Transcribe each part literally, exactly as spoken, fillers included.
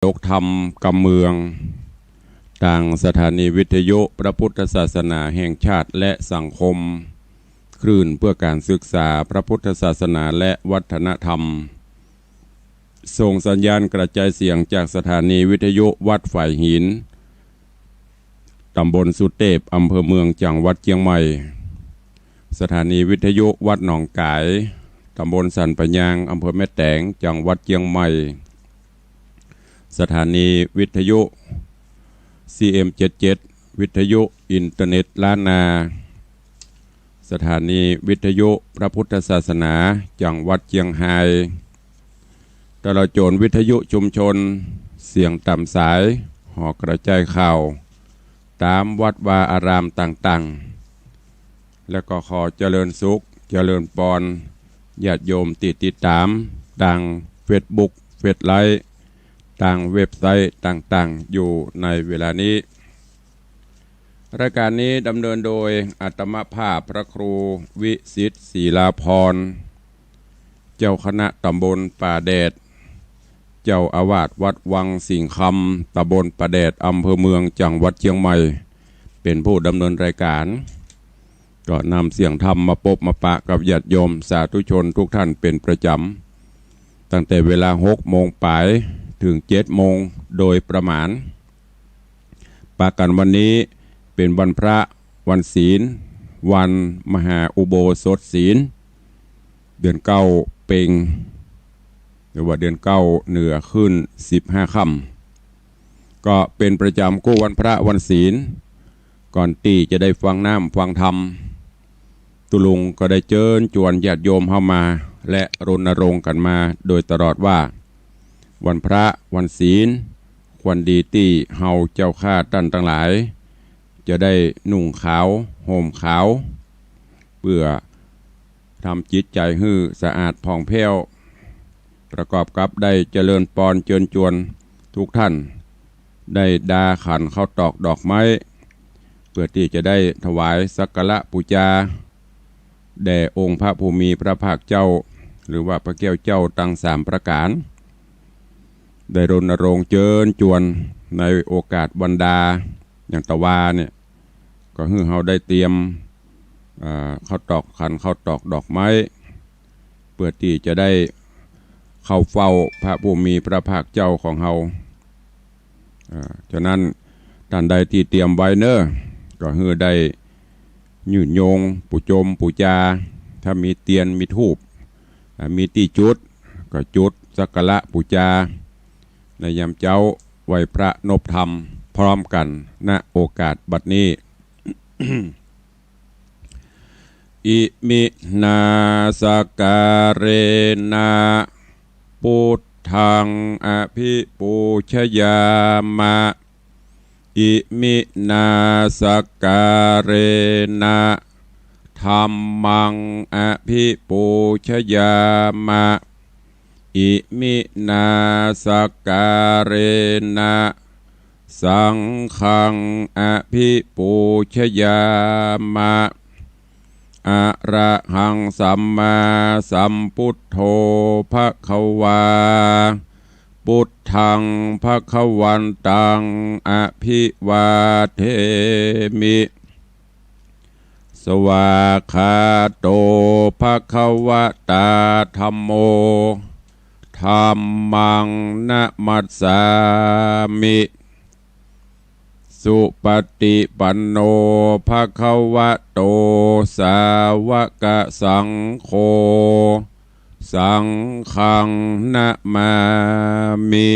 ยกธรรมกำเมือง ตางสถานีวิทยุพระพุทธศาสนาแห่งชาติและสังคม คลื่นเพื่อการศึกษาพระพุทธศาสนาและวัฒนธรรม ส่งสัญญาณกระจายเสียงจากสถานีวิทยุวัดฝายหิน ตำบลสุเตพ อำเภอเมือง จังหวัดเจียงใหม่ สถานีวิทยุวัดหนองก๋าย ตำบลสันป่ายยาง อำเภอแม่แตง จังหวัดเจียงใหม่ สถานีวิทยุ ซีเอ็มเจ็ดเจ็ด วิทยุอินเทอร์เน็ตล้านนา สถานีวิทยุพระพุทธศาสนา จังหวัดเจียงฮาย ตลอดจ๋นวิทยุชุมชน เสียงต๋ามสาย ห่อกระจายข่าว ต๋ามวัดวาอารามต่างๆ แล้วก็ขอเจริญสุข เจริญปอน ญาติโยมตี้ติดต๋าม ตางเฟซบุ๊ก เฟซไลฟ์ ตางเว็บไซต์ต่างๆ อยู่ในเวลานี้ รายการนี้ดำเนินโดยอาตมาภาพพระครูวิสิทธิ์ ศิลาพร เจ้าคณะตำบลป่าแดด เจ้าอาวาสวัดวังสิงห์คำ ตำบลป่าแดด อำเภอเมือง จังหวัดเจียงใหม่ เป๋นผู้ดำเนินรายการ ก็นำเสียงธรรมมาปบมาปะกับญาติโยมสาธุชนทุกท่านเป๋นประจ๋ำ ตั้งแต่เวลาหกโมงป๋ายเถิงเจ็ดโมงโดยประมาณ ปะกั๋นวันนี้เป๋นวันพระ วันศีล วันมหาอุโบสถศีล เดือนเก้าเป็ง หรือว่าเดือนเก้าเหนือขึ้นสิบห้าค่ำ ก็เป๋นประจ๋ำกู้วันพระวันศีล ก่อนตี้จะได้ฟังน้ำฟังธรรม ตุ๊ลุงก็ได้เจิญจวนญาติโยมเฮามา และรณรงค์กั๋นมาโดยตลอดว่า วันพระวันศีล ควรดีตี้เฮาเจ้าข้าต้านตังหลาย จะได้นุ่งขาวห่มขาว เปื้อทำจิตใจ๋หื้อสะอาดผ่องแผ้ว ประกอบกับได้เจริญปอนเจิญจวนทุกท่าน ได้ดาขันข้าวตอกดอกไม้ เปื้อตี้จะได้ถวายสักการะปู๋จา แด่องค์พระผู้มีพระภาคเจ้า หรือว่าพระแก้วเจ้าตังสามประก๋าน ได้รณรงค์เจิญจวนในโอกาสวันดา อย่างตะวาเนี่ย ก็หื้อเฮาได้เตรียม อ่า ข้าวตอกขันข้าวตอกดอกไม้ เปื้อตี้จะได้เข้าเฝ้าพระผู้มีพระภาคเจ้าของเฮา อ่า ฉะนั้นต้านใดตี้เตรียมไว้เน่อ ก็หื้อได้ยื่นโยงปู๋จมปู๋จา ถ้ามีเตียนมีธูป อ่า มีตี้จุด ก็จุดสักการะปู๋จา ในยามเจ๊าไหว้พระนบธรรมพร้อมกั๋น ณ โอกาสบัดนี้ อิมินาสักการะนะ พุทธังอภิปูชยามะ อิมินาสักการะนะ ธัมมังอภิปูชยามะ อิมินาสักการะนะ สังฆังอภิปูชยามะ อะระหังสัมมาสัมพุทโธภะคะวา พุทธังภะคะวันตังอภิวาเทมิ สวากขาโตภะคะวะตาธัมโม ธัมมังนะมัสสามิ สุปฏิปันโนภะคะวะโต สาวกสังโฆ สังฆังนะมามิ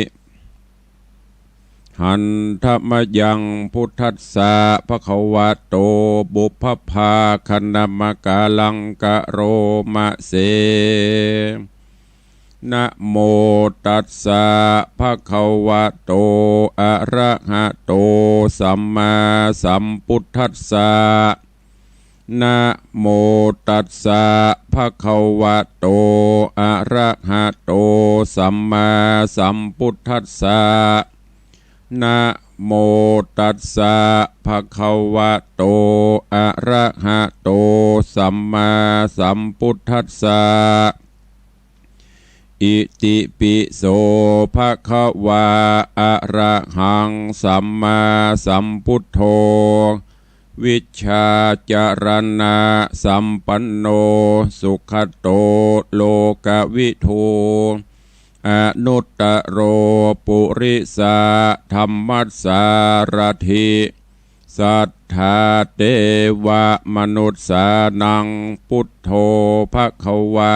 หันทะมะยังพุทธัสสะ ภะคะวะโต ปุพพะภาคะนะมะกะลังกะโรมะเส นะโมตัสสะ ภะคะวะโต อะระหะโต สัมมาสัมพุทธัสสะ นะโมตัสสะ ภะคะวะโต อะระหะโต สัมมาสัมพุทธัสสะ นะโมตัสสะ ภะคะวะโต อะระหะโต สัมมาสัมพุทธัสสะ อิติปิโส ภะคะวา อะระหัง สัมมาสัมพุทโธ วิชชาจารณะสัมปันโน สุขโต โลกวิทู อนุตตโร ปุริสะธัมมัสสารถิ สัทธาเตวะมนุสสานัง พุทโธ ภะคะวา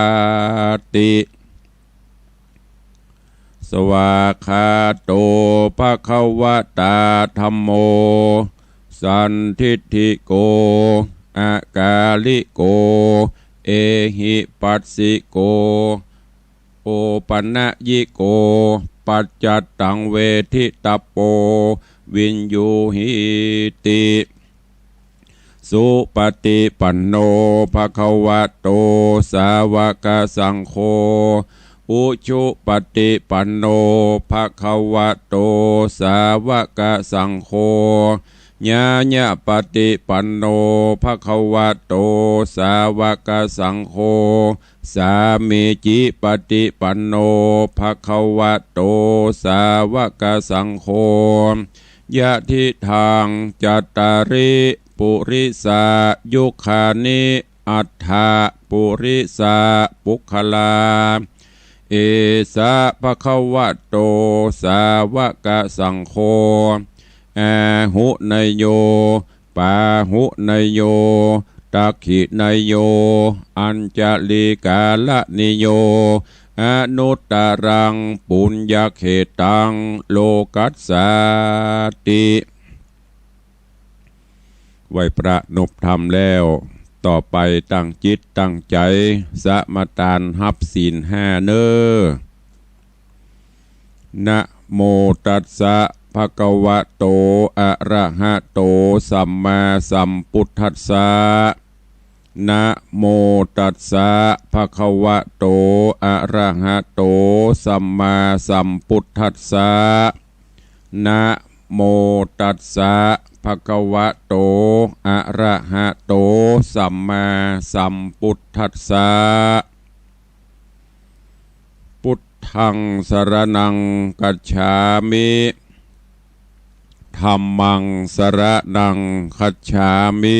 ติ สวากขาโต ภะคะวะตา ธัมโม สันทิฏฐิโก อากาลิโก เอหิปัสสิโก โอปะนะยิโก ปัจจัตตัง เวทิตัปโป วิญญูหีติ สุปะติปันโน ภะคะวะโต สาวกสังโฆ อุจุปะติปันโน ภะคะวะโต สาวกสังโฆ ญาญาปะติปันโน ภะคะวะโต สาวกสังโฆ สามีจิปะติปันโน ภะคะวะโต สาวกสังโฆ ยะทิทัง จัตตาริ ปุริสายุคานิ อัฏฐะ ปุริสาปุคคลา เอสะ ภะคะวะโต สาวกสังโฆ อาหุเนยโย ปาหุเนยโย ตักขิเนยโย อัญจลีกาละนิโย อนุตตรัง ปุญญเขตตัง โลกัสสาติ ไหว้พระนบธรรมแล้ว ต่อไปตั้งจิตตั้งใจ๋ สมาตานฮับศีลห้าเน้อ นะโมตัสสะ ภะคะวะโต อะระหะโต สัมมาสัมพุทธัสสะ นะโมตัสสะ ภะคะวะโต อะระหะโต สัมมาสัมพุทธัสสะ นะโมตัสสะ ภะคะวะโต อะระหะโต สัมมาสัมพุทธัสสะ พุทธัง สรณัง คัจฉามิ ธัมมัง สรณัง คัจฉามิ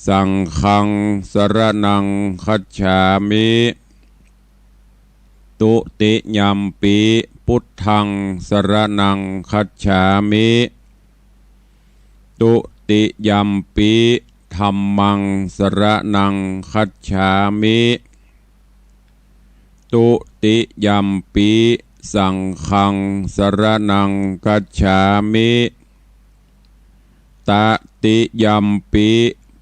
สังฆัง สรณัง คัจฉามิ ตุติยัมปิ พุทธัง สรณัง คัจฉามิ ตุติยัมปิ ธัมมัง สรณัง คัจฉามิ ตุติยัมปิ สังฆัง สรณัง คัจฉามิ ตติยัมปิ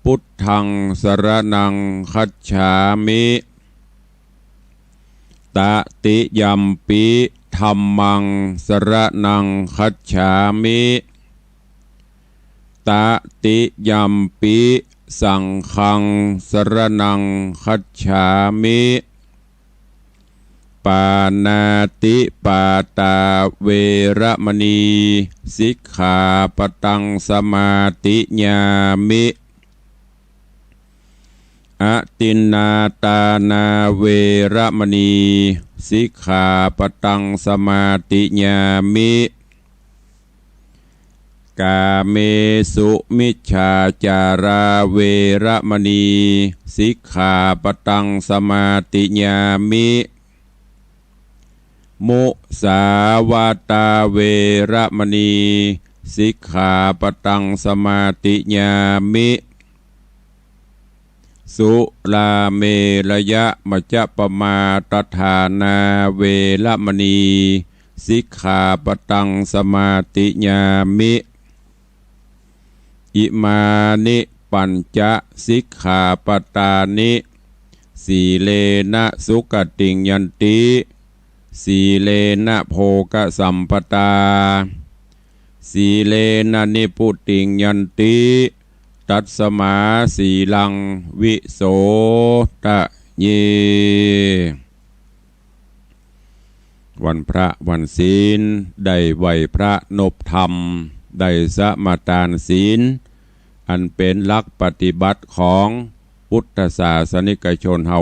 พุทธัง สรณัง คัจฉามิ ตติยัมปิ ธัมมัง สรณัง คัจฉามิ ตติยัมปิ สังฆัง สรณัง คัจฉามิ ปาณาติปาตา เวระมณี สิกขาปะตัง สมาธิยามิ อทินนาทานา เวระมณี สิกขาปะตัง สมาธิยามิ กาเมสุมิจฉาจารา เวระมณี สิกขาปะตัง สมาธิยามิ มุสาวาทา เวระมณี สิกขาปะตัง สมาธิยามิ สุราเมรยมัจจปมาทฐานา เวระมณี สิกขาปะตัง สมาธิยามิ อิมานิ ปัญจะ สิกขาปะทานิ สีเลนะ สุขติง ยันติ สีเลนะ โภคะสัมปทา สีเลนะ นิพพุติง ยันติ ตัสมา สีลัง วิโสทะเย วันพระวันศีล ได้ไหว้พระนบธรรม ได้สมาตานศีล อันเป๋นหลักปฏิบัติของพุทธศาสนิกชนเฮา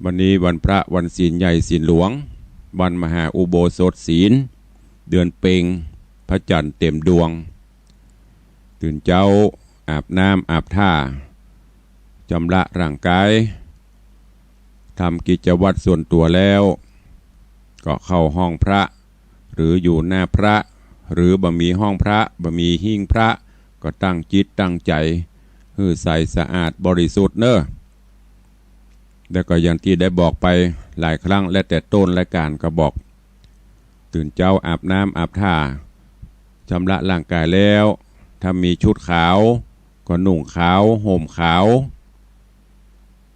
วันนี้วันพระ วันศีลใหญ่ศีลหลวง วันมหาอุโบสถศีล เดือนเพ็ญ พระจันทร์เต็มดวง ตื่นเจ๊า อาบน้ำอาบท่า ชำระร่างกาย ทำกิจวัตรส่วนตั๋วแล้ว ก็เข้าห้องพระ หรืออยู่หน้าพระ หรือบ่มีห้องพระ บ่มีหิ้งพระ ก็ตั้งจิตตั้งใจ๋ หื้อใสสะอาดบริสุทธิ์เน่อ แล้วก็อย่างตี้ได้บอกไปหลายครั้ง และแต่ต้นรายก๋านก็บอก ตื่นเจ๊าอาบน้ำอาบท่า ชำระร่างกายแล้ว ถ้ามีชุดขาว ก็นุ่งขาว ห่มขาว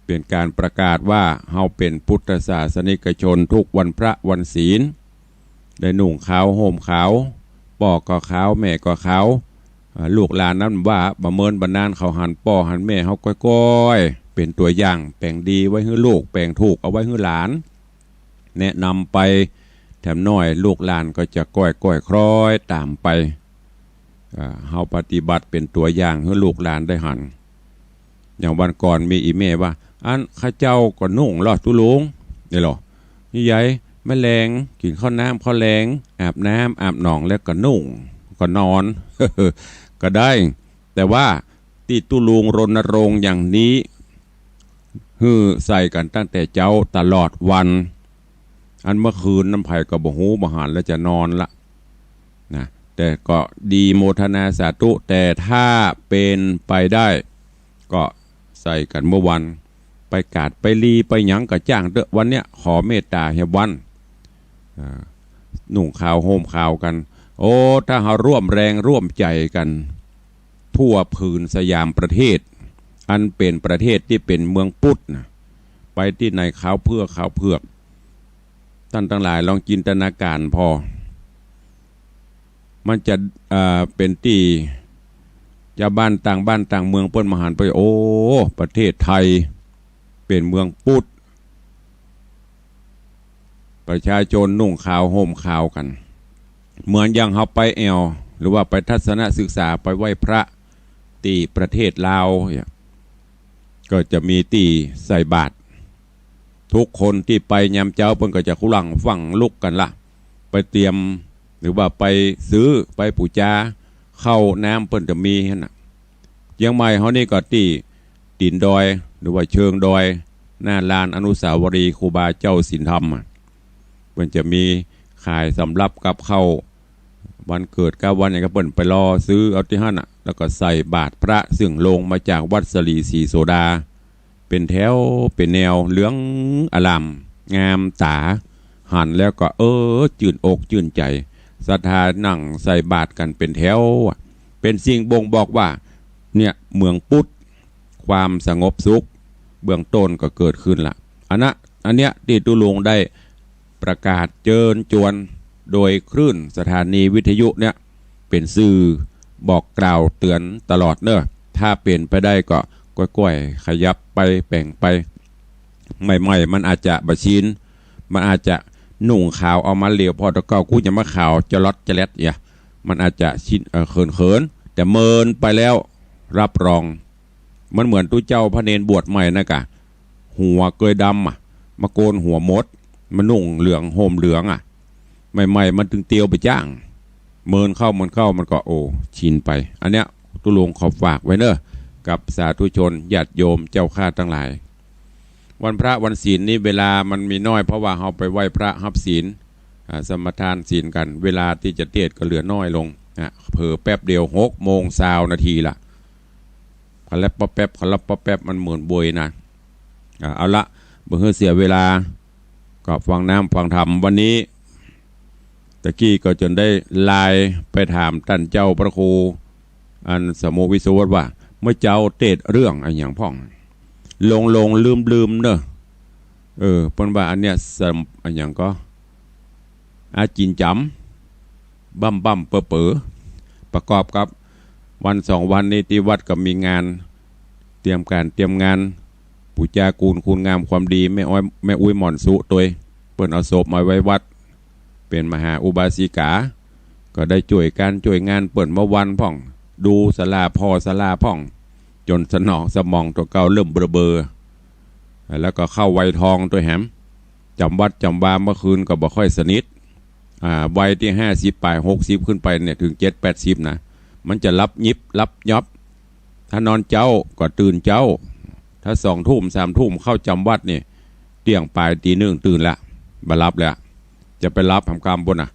เป๋นก๋านประกาศว่าเฮาเป๋นพุทธศาสนิกชนทุกวันพระวันศีล ได้นุ่งขาว ห่มขาว ป้อก็ขาว แม่ก็ขาว อ่า ลูกหลานนั้นว่าบ่เมินบ่นานเขาหันป้อหันแม่เฮาก้อยๆ เป๋นตั๋วอย่าง แป๋งดีไว้หื้อลูก แป๋งถูกเอาไว้หื้อหลาน แนะนำไป แถมน้อยลูกหลานก็จะก้อยๆ คล้อยต๋ามไป อ่า เฮาปฏิบัติเป๋นตั๋วอย่างหื้อลูกหลานได้หัน อย่างวันก่อนมีอี่แม่ว่า อันข้าเจ้าก็นุ่งลอตุ๊ลุง นี่ลอ นี่ใหญ่ แม่แลง กิ๋นข้าวน้ำข้าวแลง อาบน้ำอาบหนองแล้วก็นุ่ง ก็นอน ก็ได้ แต่ว่าตี้ตุ๊ลุงรณรงค์อย่างนี้ หื้อใส่กั๋นตั้งแต่เจ๊าตลอดวัน อันเมื่อคืนนั้นใผก็บ่ฮู้บ่หันแล้วจะนอนละ นะ แต่ก็ดีโมทนาสาธุ แต่ถ้าเป๋นไปได้ ก็ใส่กั๋นเมื่อวัน ไปกาดไปลีไปหยังก็จ้างเต๊อะ วันเนี้ยขอเมตต๋าเหียวัน อ่า นุ่งขาวห่มขาวกั๋น โอ้ ถ้าเฮาร่วมแรงร่วมใจ๋กั๋น ทั่วผืนสยามประเทศ อันเป๋นประเทศตี้เป๋นเมืองพุทธนะ ไปตี้ไหนขาวเผือกขาวเผือก ต้านตังหลายลองจินตนาก๋ารผ่อ มันจะ เอ่อ เป๋นตี้ จาวบ้านต่างบ้านต่างเมืองเปิ้นมาหันไป โอ้ ประเทศไทยเป๋นเมืองพุทธ ประชาชนนุ่งขาวห่มขาวกั๋น เหมือนอย่างเฮาไปแอ่ว หรือว่าไปทัศนศึกษาไปไหว้พระตี้ประเทศลาวเนี่ย ก็จะมีตี้ใส่บาตร ทุกคนตี้ไปยามเจ๊าเปิ้นก็จะคุหลังฝังลุกกั๋นละ ไปเตรียม หรือว่าไปซื้อ ไปปู๋จา ข้าวน้ำเปิ้นจะมีหั้นน่ะ เจียงใหม่เฮานี่ก็ตี้ตี๋นดอย หรือว่าเชิงดอย หน้าลานอนุสาวรีย์ครูบาเจ้าศีลธรรมอะ เปิ้นจะมีขายสำรับกับข้าววันเกิดกับวันหยังก็เปิ้นไปรอซื้อเอาตี้หั้นน่ะ แล้วก็ใส่บาตรพระซึ่งลงมาจากวัดสะหลีศรีโสดา เป๋นแถวเป๋นแนวเหลืองอร่ามงามต๋า หันแล้วก็ เออ จื้นอกจื้นใจ๋ ศรัทธานั่งใส่บาตรกั๋นเป๋นแถวอะ เป๋นสิ่งบ่งบอกว่า เนี่ย เมืองพุทธ ความสงบสุขเบื้องต้นก็เกิดขึ้นละ อันนะ อันเนี้ยตี้ตุ๊ลุงได้ประกาศเจิญจวนโดยคลื่นสถานีวิทยุเนี่ย เป๋นสื่อบอกกล่าวเตื๋อนตลอดเน่อ ถ้าเป๋นไปได้ก็ก้อยๆ ขยับไปแป๋งไป ใหม่ๆ มันอาจจะบ่ชิน มันอาจจะนุ่งขาวเอามาเหลียว พอตะเก้ากูจะมาขาวจะลอดจะแลดเนี่ย มันอาจจะชิน เอ่อ เขินๆ แต่เมินไปแล้ว รับรอง มันเหมือนตุ๊เจ้าพระเณรบวชใหม่นะกะ หัวเกยดำอะ มาโกนหัวหมด มานุ่งเหลืองห่มเหลืองอะ ใหม่ๆ มันตึงเตียวไปจ้าง เมินเข้าเมินเข้ามันก็ โอ้ ชินไป อันเนี้ยตุ๊ลุงขอฝากไว้เน่อ กับสาธุชนญาติโยมเจ้าข้าตังหลาย วันพระวันศีลนี่เวลามันมีน้อย เพราะว่าเฮาไปไหว้พระฮับศีล อ่า สมาทานศีลกั๋น เวลาตี้จะเตศน์ก็เหลือน้อยลง อ่ะ เผลอแป๊บเดียวหกโมงซาวนาทีละ ขะลับป๊อปแป๊บ ขะลับป๊อปแป๊บ มันเหมือนบวยนะ อ่า เอาละ บ่หื้อเสียเวลา ก็ฟังน้ำฟังธรรมวันนี้ ตะกี้ก็จนได้ไลน์ไปถามต้านเจ้าพระครู อันสมุวิศวตว่า เมื่อเจ๊าเตศน์เรื่องอะหยังพ่อง หลงๆ ลืมๆ เน่อ เออ เปิ้นว่าอันเนี้ยสำ อะหยังก็ อาจินจ๋ำ บ่ำๆ เป๋อๆ ประกอบกับวันสองวันนี้ตี้วัดก็มีงาน เตรียมก๋านเตรียมงาน ปู๋จากูลคุณงามความดี แม่อ้อย แม่อุ๊ยหม่อนสุตวย เปิ้นเอาศพมาไว้วัด เป๋นมหาอุบาสิกา ก็ได้จ้วยก๋านจ้วยงานเปิ้นเมื่อวันพ่อง ดูศาลาพ่อศาลาพ่อง จ๋นสนองสมองตั๋วเก่าเริ่มเบลอๆ แล้วก็เข้าวัยทองตวยแหม จ๋ำวัดจ๋ำวาเมื่อคืนก็บ่ค่อยสนิท อ่า วัยตี้ห้าสิบป๋าย หกสิบขึ้นไปเนี่ย เถิงเจ็ดแปดสิบนะ มันจะหลับหยิบหลับหยอบ ถ้านอนเจ๊าก็ตื่นเจ๊า ถ้าสองทุ่มสามทุ่มเข้าจ๋ำวัดนี่ เตี้ยงป๋ายตีหนึ่งตื่นละ บ่หลับแล้ว จะไปหลับหำกำปู้นน่ะ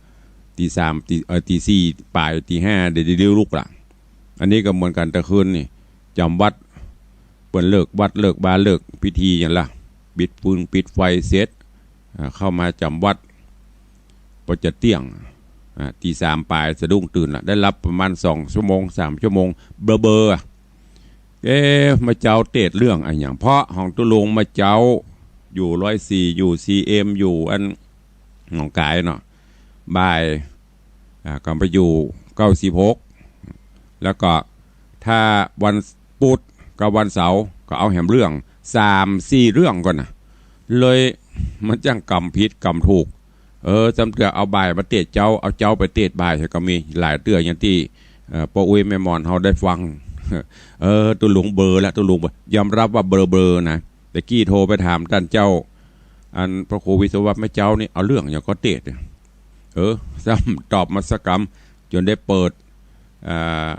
ตีสาม ตี เอ่อ ตีสี่ป๋าย ตีห้า เดี๋ยว เดี๋ยวลุกละ อันนี้ก็เหมือนกั๋น แต่คืนนี่ จ๋ำวัด เปิ้นเลิกวัดเลิกวาเลิกพิธีหยังละ ปิดฟืนปิดไฟเสร็จ อ่า เข้ามาจ๋ำวัด ปอจะเตี้ยง อ่า ตีสามป๋ายสะดุ้งตื่นละ ได้หลับประมาณสองชั่วโมง สามชั่วโมง เบลอๆ อะ เอ๊ะ เมื่อเจ๊าเตสน์เรื่องอะหยัง เพราะของตุ๊ลุงเมื่อเจ๊า อยู่ร้อยสี่ อยู่ซีเอ็ม อยู่อันหนองก๋ายเนาะ บ่าย อ่า ก็ไปอยู่เก้าสิบหก แล้วก็ถ้าวันพุธกับวันเสาร์ก็เอาแหมเรื่อง สามสี่เรื่องก่อนนะ เลยมันจั้งกำผิดกำถูก เออ ซ้ำเตื้อเอาบ่ายมาเตสน์เจ๊า เอาเจ๊าไปเตสน์บ่ายก็มีหลายเตื้ออย่างตี้ เอ่อ ป้ออุ๊ยแม่หมอนเฮาได้ฟัง เออ ตุ๊ลุงเบลอละ ตุ๊ลุงเบลอ ยอมรับว่าเบลอๆ นะ แต่กี้โทรไปถามต้านเจ้า อันพระครูวิศวะ เมื่อเจ๊านี่เอาเรื่องหยังก่อเตสน์เนี่ย เออ ซ้ำตอบมาสักกำ จ๋นได้เปิด อ่า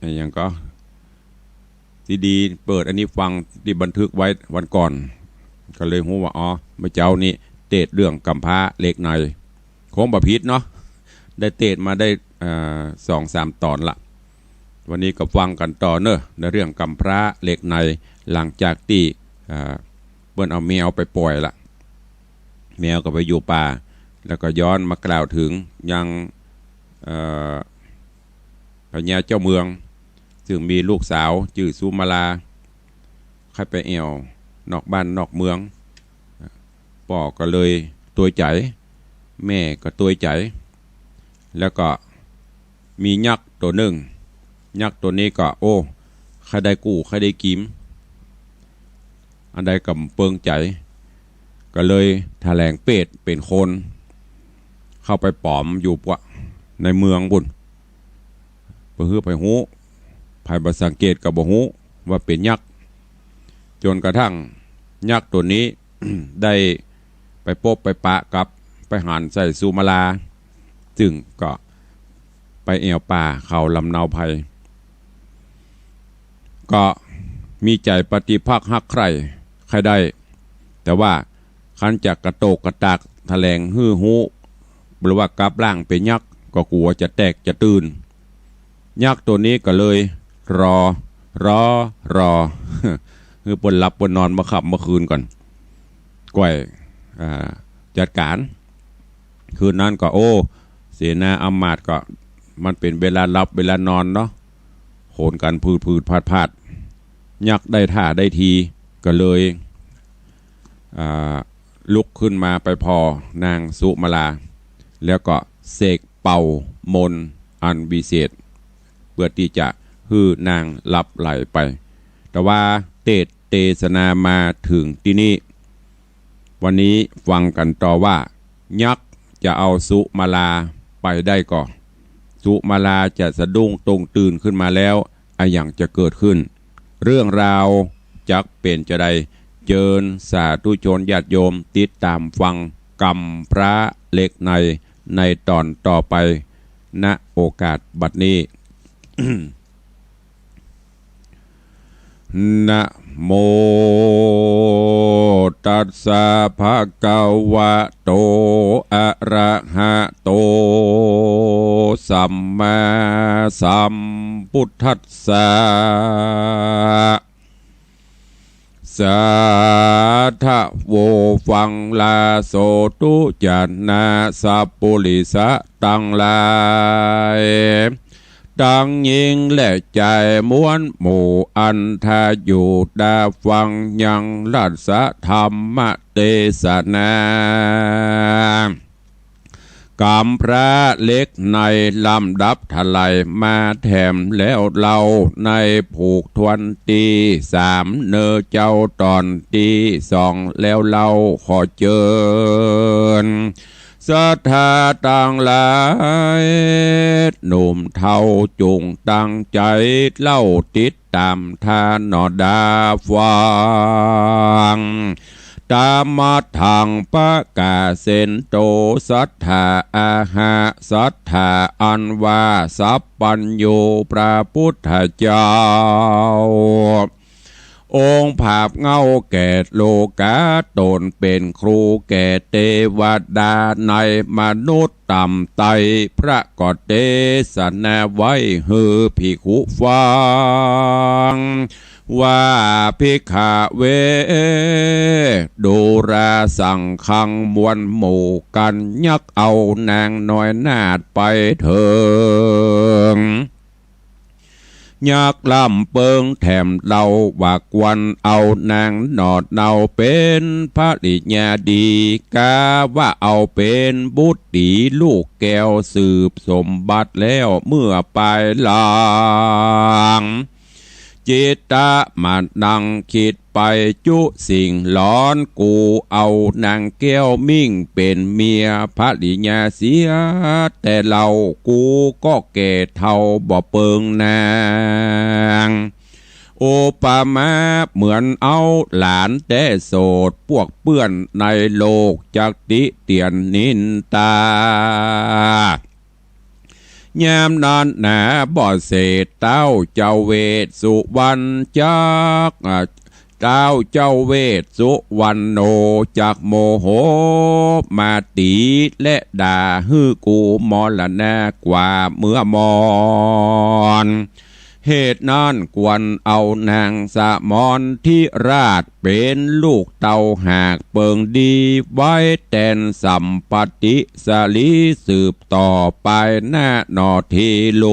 อะหยังก่อ ซีดี เปิดอันนี้ฟังตี้บันทึกไว้วันก่อน ก็เลยฮู้ว่า อ๋อ เมื่อเจ๊านี้เตสน์เรื่องก๋ำพร้าเหล็กใน คงบ่ผิดเนาะ ได้เตสน์มาได้ อ่า สองสามต๋อนละ วันนี้ก็ฟังกั๋นต่อเนาะ ในเรื่องก๋ำพร้าเหล็กใน หลังจากตี้ อ่า เปิ้นเอาแมวไปป่อยละ แมวก็ไปอยู่ป่า แล้วก็ย้อนมากล่าวเถิงยัง เอ่อ พญาเจ้าเมือง ซึ่งมีลูกสาวจื้อสุมาลา ใค่ไปแอ่วนอกบ้านนอกเมือง ป้อก็เลยตวยใจ๋ แม่ก็ตวยใจ๋ แล้วก็มียักษ์ตั๋วนึ่ง ยักษ์ตั๋วนี้ก็ โอ้ ใค่ได้กู้ใค่ได้กิ๋ม อันใดก็เปิงใจ๋ ก็เลยแถลงเปรตเป๋นคน เข้าไปป๋อมอยู่ปะในเมืองปู้น เปื้อหื้อใผฮู้ ใผบ่สังเกตก็บ่ฮู้ว่าเป๋นยักษ์ จ๋นกระทั่งยักษ์ตั๋วนี้ ได้ไปปบไปปะกับ ไปหันใส่สุมาลา ซึ่งก็ไปแอ่วป่าเขาลำเนาไพร ก็มีใจ๋ปฏิภักษ์ฮักใคร่ใค่ได้ แต่ว่าคันจะกระโตกกระตากแถลงหื้อฮู้ หรือว่ากลับร่างเป๋นยักษ์ ก็กั๋วจะแตกจะตื่น ยักษ์ตั๋วนี้ก็เลยรอ รอ รอ หื้อเปิ้นหลับเปิ้นนอนเมื่อค่ำเมื่อคืนก่อน ก้อย อ่า จัดก๋าน คืนนั้นก็ โอ้ เสนาอำมาตย์ก็ มันเป๋นเวลาหลับเวลานอนเนาะ โหนกั๋นผืดๆ ผาดๆ ยักษ์ได้ท่าได้ที ก็เลย อ่า ลุกขึ้นมาไปผ่อนางสุมาลา แล้วก็เสกเป่ามนต์อันวิเศษ เปื้อตี้จะหื้อนางหลับไหลไป แต่ว่าเตสน์เตสนามาเถิงตี้นี้ วันนี้ฟังกั๋นต่อว่า ยักษ์จะเอาสุมาลาไปได้ก่อ สุมาลาจะสะดุ้งตุ้งตื่นขึ้นมาแล้ว อะหยังจะเกิดขึ้น เรื่องราวจักเป๋นจาใด เจิญสาธุชนญาติโยมติดต๋ามฟังก๋ำพร้าเหล็กใน ในต๋อนต่อไป ณ โอกาสบัดนี้ นะโม ตัสสะ ภะคะวะโต อะระหะโต สัมมาสัมพุทธัสสะ สาธะโว ฟังลาโส ตุจะนาสัปปุริสะตังหลาย ตังญิงและจาย มวลหมู่อันทะอยู่ตะฟังยังรัสธรรมเตสนา ก๋ำพร้าเหล็กในลำดับถลายมาแถมแล้วเล่า ในผูกทวนตี้สาม เนอเจ้าต๋อนตี้สองแล้วเล่า ขอเจิญ ศรัทธาตังหลาย หนุ่มเฒ่าจุ่งตั้งใจ๋ เล่าติดต๋ามต้านหนอดาฟัง ตะมะทัง ปะกาเสนโต ศรัทธา อะหะ ศรัทธาอันว่าสัพพัญญู พระพุทธเจ้า องค์ผาบเหง้าแก่โลก๋า ต๋นเป๋นครูแก่เตวดาในมนุษย์ต่ำไต้ พระก็เตสนาไว้หื้อภิกขุฟัง ว่า ภิกขเว ดูราสังฆัง มวลหมู่กั๋นยักเอานางน้อยนาฏไปเถิง ยักล้ำเปิงแถมเล่าว่าควรเอานางหนอเนาเป๋นภริยาดี กาว่าเอาเป๋นบุตรีลูกแก้วสืบสมบัติแล้วเมื่อปายหลัง จิตตะมานั่งกึ๊ดไปจุสิ่งหลอน กูเอานางแก้วมิ่งเป๋นเมียภริยาเสียแต่เล่า กูก็แก่เฒ่าบ่เปิงนาง อุปมาเหมือนเอาหลานแต๊โสด ปวกเปื้อนในโลกจักติเตียนนินตา ยามนั้นนาบ่เสด เต๊าเจ้าเวสสุวรรณจัก เต๊าเจ้าเวสสุวรรณโณจักโมโหมาตี๋และด่าหื้อกูมรณากว่าเมื่อมอน เหตุนั้นควรเอานางสมรทิราชเป๋นลูกเต้าหากเปิงดี ไว้แตนสัมปัตติสรีสืบต่อไปหน้าหนอเทโล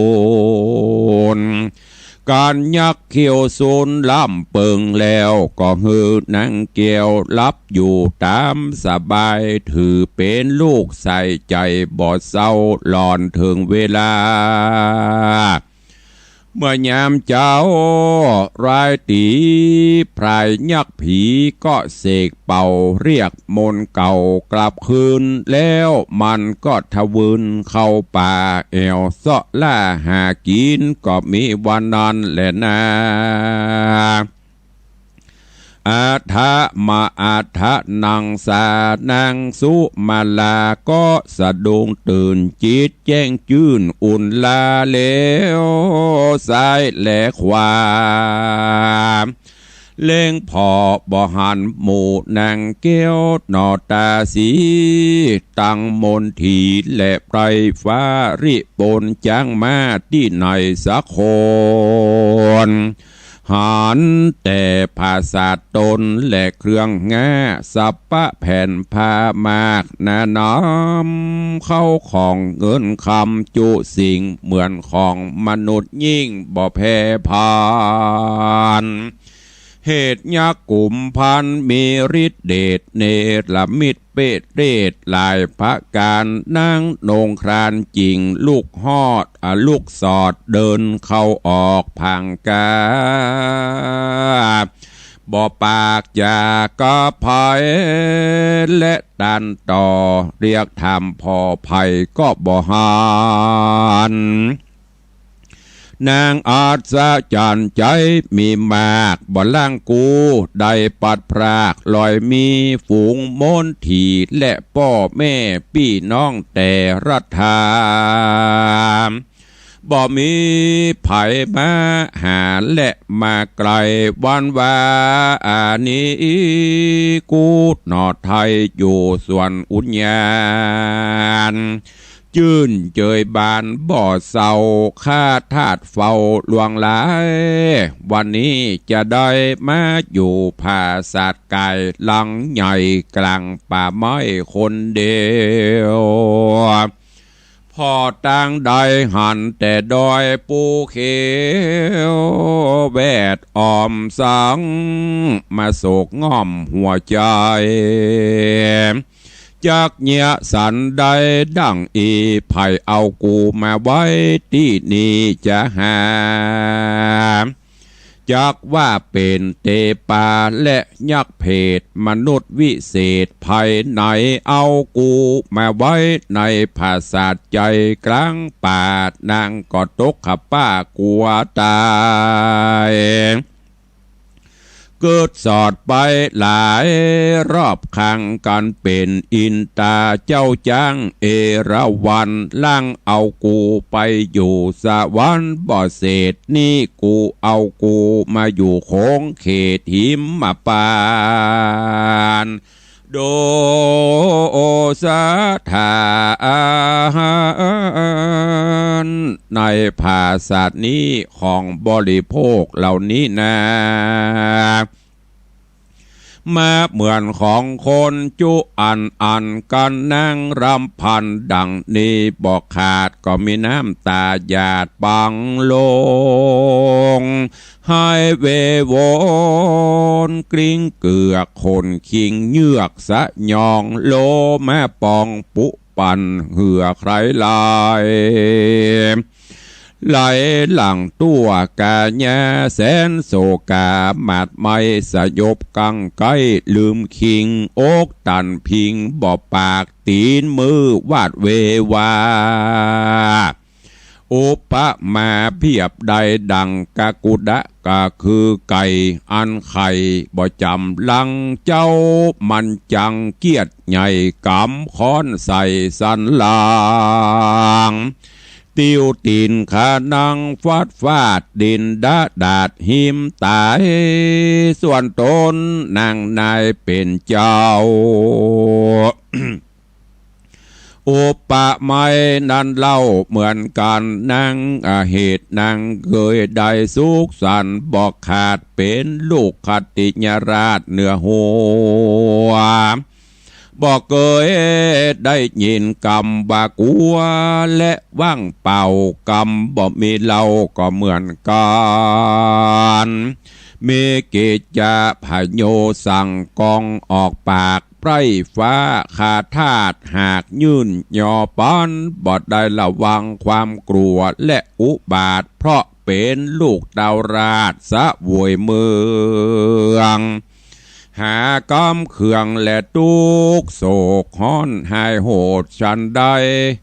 น กั๋นยักเคี้ยวซูนล้ำเปิงแล้ว ก็หื้อนางแก้วหลับอยู่ต๋ามสบาย ถือเป๋นลูกใส่ใจ๋บ่เศร้า หลอนเถิงเวลา เมื่อยามเจ๊า รายตี๋พรายยักผีก็เสกเป่าเรียกมนต์เก่ากลับคืน แล้วมันก็ทะวืนเข้าป่าแอ่วเซาะล่าหากิ๋น ก็มีวันนั้นแหละนา อัฏฐะมะอัฏฐะนังสา นางสุมาลาก็สะดุ้งตื่น จิตแจ้งจื้นอุ่นลาแล้ว ซ้ายและขวา เล็งผ่อบ่หันหมู่นางแก้วหนอต๋าสี ตังมนทีและไพร่ฟ้าริปนจั้งมาตี้ไหนสักคน หันแต่ผาสาทต๋นและเครื่องง่า สัพพะแผ่นผ้ามากหนานำ เข้าของเงินคำจุสิ่ง เหมือนของมนุษย์ยิ่งบ่แผ่พัน เหตุยักษ์กุมภัณฑ์มีฤทธิ์เดช เนรมิตเปรตเรศหลายประก๋าน นางนงครานจิ่งลุกฮอด อะ ลุกสอดเดินเข้าออกผางกา บ่ปากจากกับใผ และตันต่อเรียกถามผ่อใผก็บ่หัน นางอัศจรรย์ใจ๋มีมาก บ่ล้างกูได้ปัดพราก ลอยมีฝูงมนทีและป้อแม่ปี้น้องแต่ละทาง บ่มีใผมาหาและมาใก้ วันวาอานี้ กูหนอไทยอยู่สวนอุญญาณ จื้นเจยบานบ่เศร้า ข้าทาสเฝ้าหลวงหลาย วันนี้จะได้มาอยู่ผาสาทก๋ายหลังใหญ่ ก๋างป่าไม้คนเดียว ผ่อตางใดหันแต่ดอยภูเขียว แวดอ้อมสังมาโศกง่อมหัวใจ๋ จักเยียะสันใดดั่งอี้ ใผเอากูมาไว้ตี้นี่จะหา จักว่าเป๋นเตปาและยักษ์เผตมนุษย์วิเศษ ไผไหนเอากูมาไว้ในผาสาทใจ๋กลางป่า นางก็ตกขะป๊ากลัวต๋าย กึ๊ดสอดไปหลายรอบครั้ง กันเป๋นอินตาเจ้าจ๊างเอราวัณ ลางเอากูไปอยู่สวรรค์บ่เสร็จ นี้กูเอากูมาอยู่โขงเขตหิมพานต์ ดูสถาน ในผาสาทนี้ของบริโภคเหล่านี้นา มาเหมือนของคนจุอันอัน กันนั่งรำพันดังนี้บ่ขาด ก็มีน้ำต๋าหยาดปังลง ไหลเววนกลิ้งเกือก ขนคิงเยือกสยอง โลมาปองปุปันเหื่อใครไหล ไหลหลั่งตั้วก๋าญาแสนโศกา หมาดไหม้สยบกังไก้ลืมคิง อกตันพิงบ่ปาก ตี๋นมือวาดเววา อุปมาเปรียบได้ดั่งกะกุดะ ก็คือไก่อันไข่บ่จ๋ำลัง เจ้ามันจังเกียจใหญ่ ก๋ำค้อนใส่สันหลัง ติ้วตี๋นขานังฟัดฟาด ดินดะดาดหิมต๋าย ส่วนต๋นนางนายเป๋นเจ้า อุปไมยนั้นเล่าเหมือนกั๋น นาง อา เหตุนางเกยได้สุขสันต์ บ่ขาดเป๋นลูกคติยราชเหนือหัว บ่เกยได้ยินกำว่ากั๋ว และว่างเปล่ากำบ่มีเล่าก็เหมือนกั๋น มีกิจจะพโยสั่งกองออกปาก ไพร่ฟ้าคาทาสหากยื่นยอปัน บ่ได้ระวังความกลัวและอุบาท เพราะเป๋นลูกเต้าราชเสวยเมือง หากำเคืองและตุ๊กข์โศกฮ้อนหายโหดฉันใด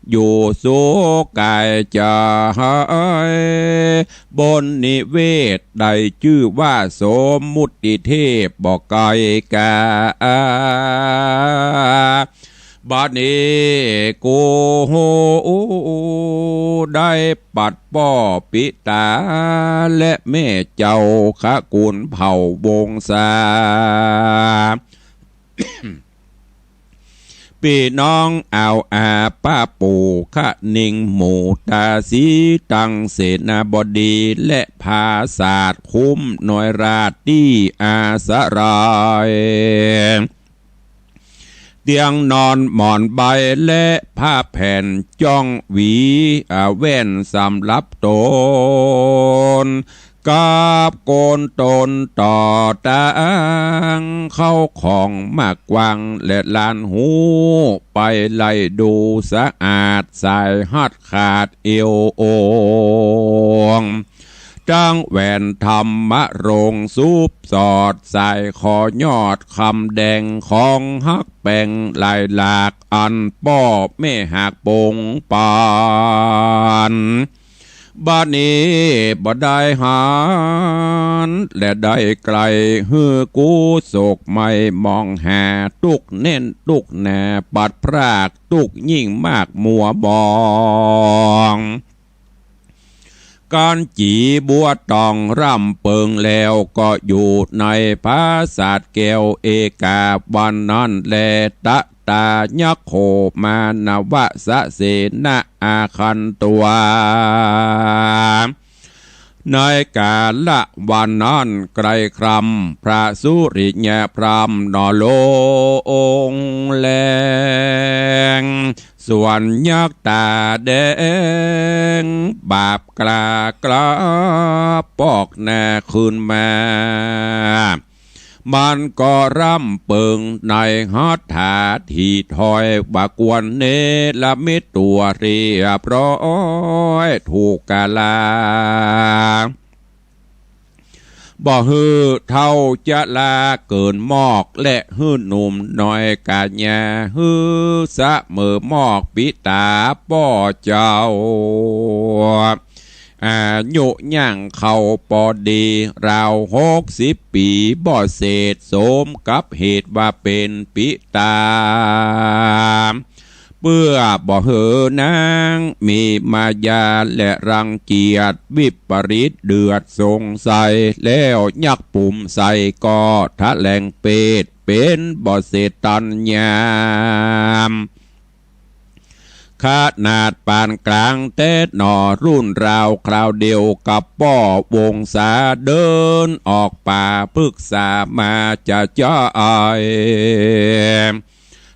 อยู่สุขกายใจ๋ บนนิเวศได้จื้อว่าสมมุติเทพบ่ไกลกา บัดนี้กูได้ปัดป้อปิต๋าและแม่เจ้า ขะกุลเผ่าวงศา ปี้น้องอาวอาป้าปู่ คะนิงหมู่ต๋าสี ตังเสนาบดี และผาสาทคุ้มหน่วยราชตี้อาศรัย เตียงนอนหมอนใบและผ้าแผ่นจ้องหวี อา แว่นสำหรับต๋น กับโกนต๋นต่อตาง เข้าของมากวางและลานหู ไปไล่ดูสะอาด สายฮัดขาดเอวองค์ ตังแหวนธรรมรงค์สุบสอด สายคอยอดคำแดงของฮักแปงหลายหลาก อันป้อแม่หากปงปัน บัดนี้บ่ได้หัน และได้ไกล หื้อกู้โศกไหม้มองหา ตุ๊กข์แน่นตุ๊กข์หนา ปัดพรากตุ๊กข์ยิ่งมากมัวมอง ก๋านจีบัวตองร่ำเปิงแล้ว ก็อยู่ในผาสาทแก้วเอกาวันนั้นแล ตะตายัคโขมานวสเสนะอาคันตวา ในกาละวันนั้นไกลครำ พระสุริยะพรามหน่อลงแลง ส่วนยักษ์ต๋าแดง บาปกล้ากล้าปอกหน้าคืนมา มันก็ร่ำเปิงในฮัตถาถีถอย บ่ากวนเนรมิตตั๋วเรียบร้อย ถูกกาลา บ่หื้อเฒ่าจะลาเกิ๋นมอก และหื้อหนุ่มน้อยก๋าญา หื้อเสมอมอกปิต๋าป้อเจ้า อายุย่างเข้าปอดีราวหกสิบปี๋ บ่เสร็จสมกับเหตุว่าเป๋นปิต๋า เปื้อบ่หื้อนางมีมายาและรังเกียจวิปริตเดือดสงสัย แล้วยักษ์ปุ่มใส่ก็ทะแหลงเปตเป๋นบ่เสร็จตันยาม ขนาดปานก๋างแต๊หนอ รุ่นราวคราวเดียวกับป้อวงศา เดินออกป่าปึกษามาจะจ้อย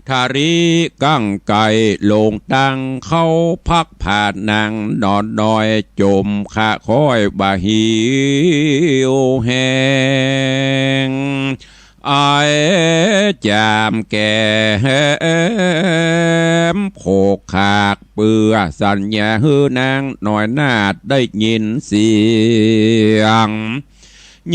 ทะลีกั้งไก่ลงตังเข้าพักผ่านนางหนอน้อย จมขะค้อยบ่าหิวแฮง ไอจามแก้มโขกขาก เปื้อสัญญาหื้อนางน้อยนาฏได้ยินเสียง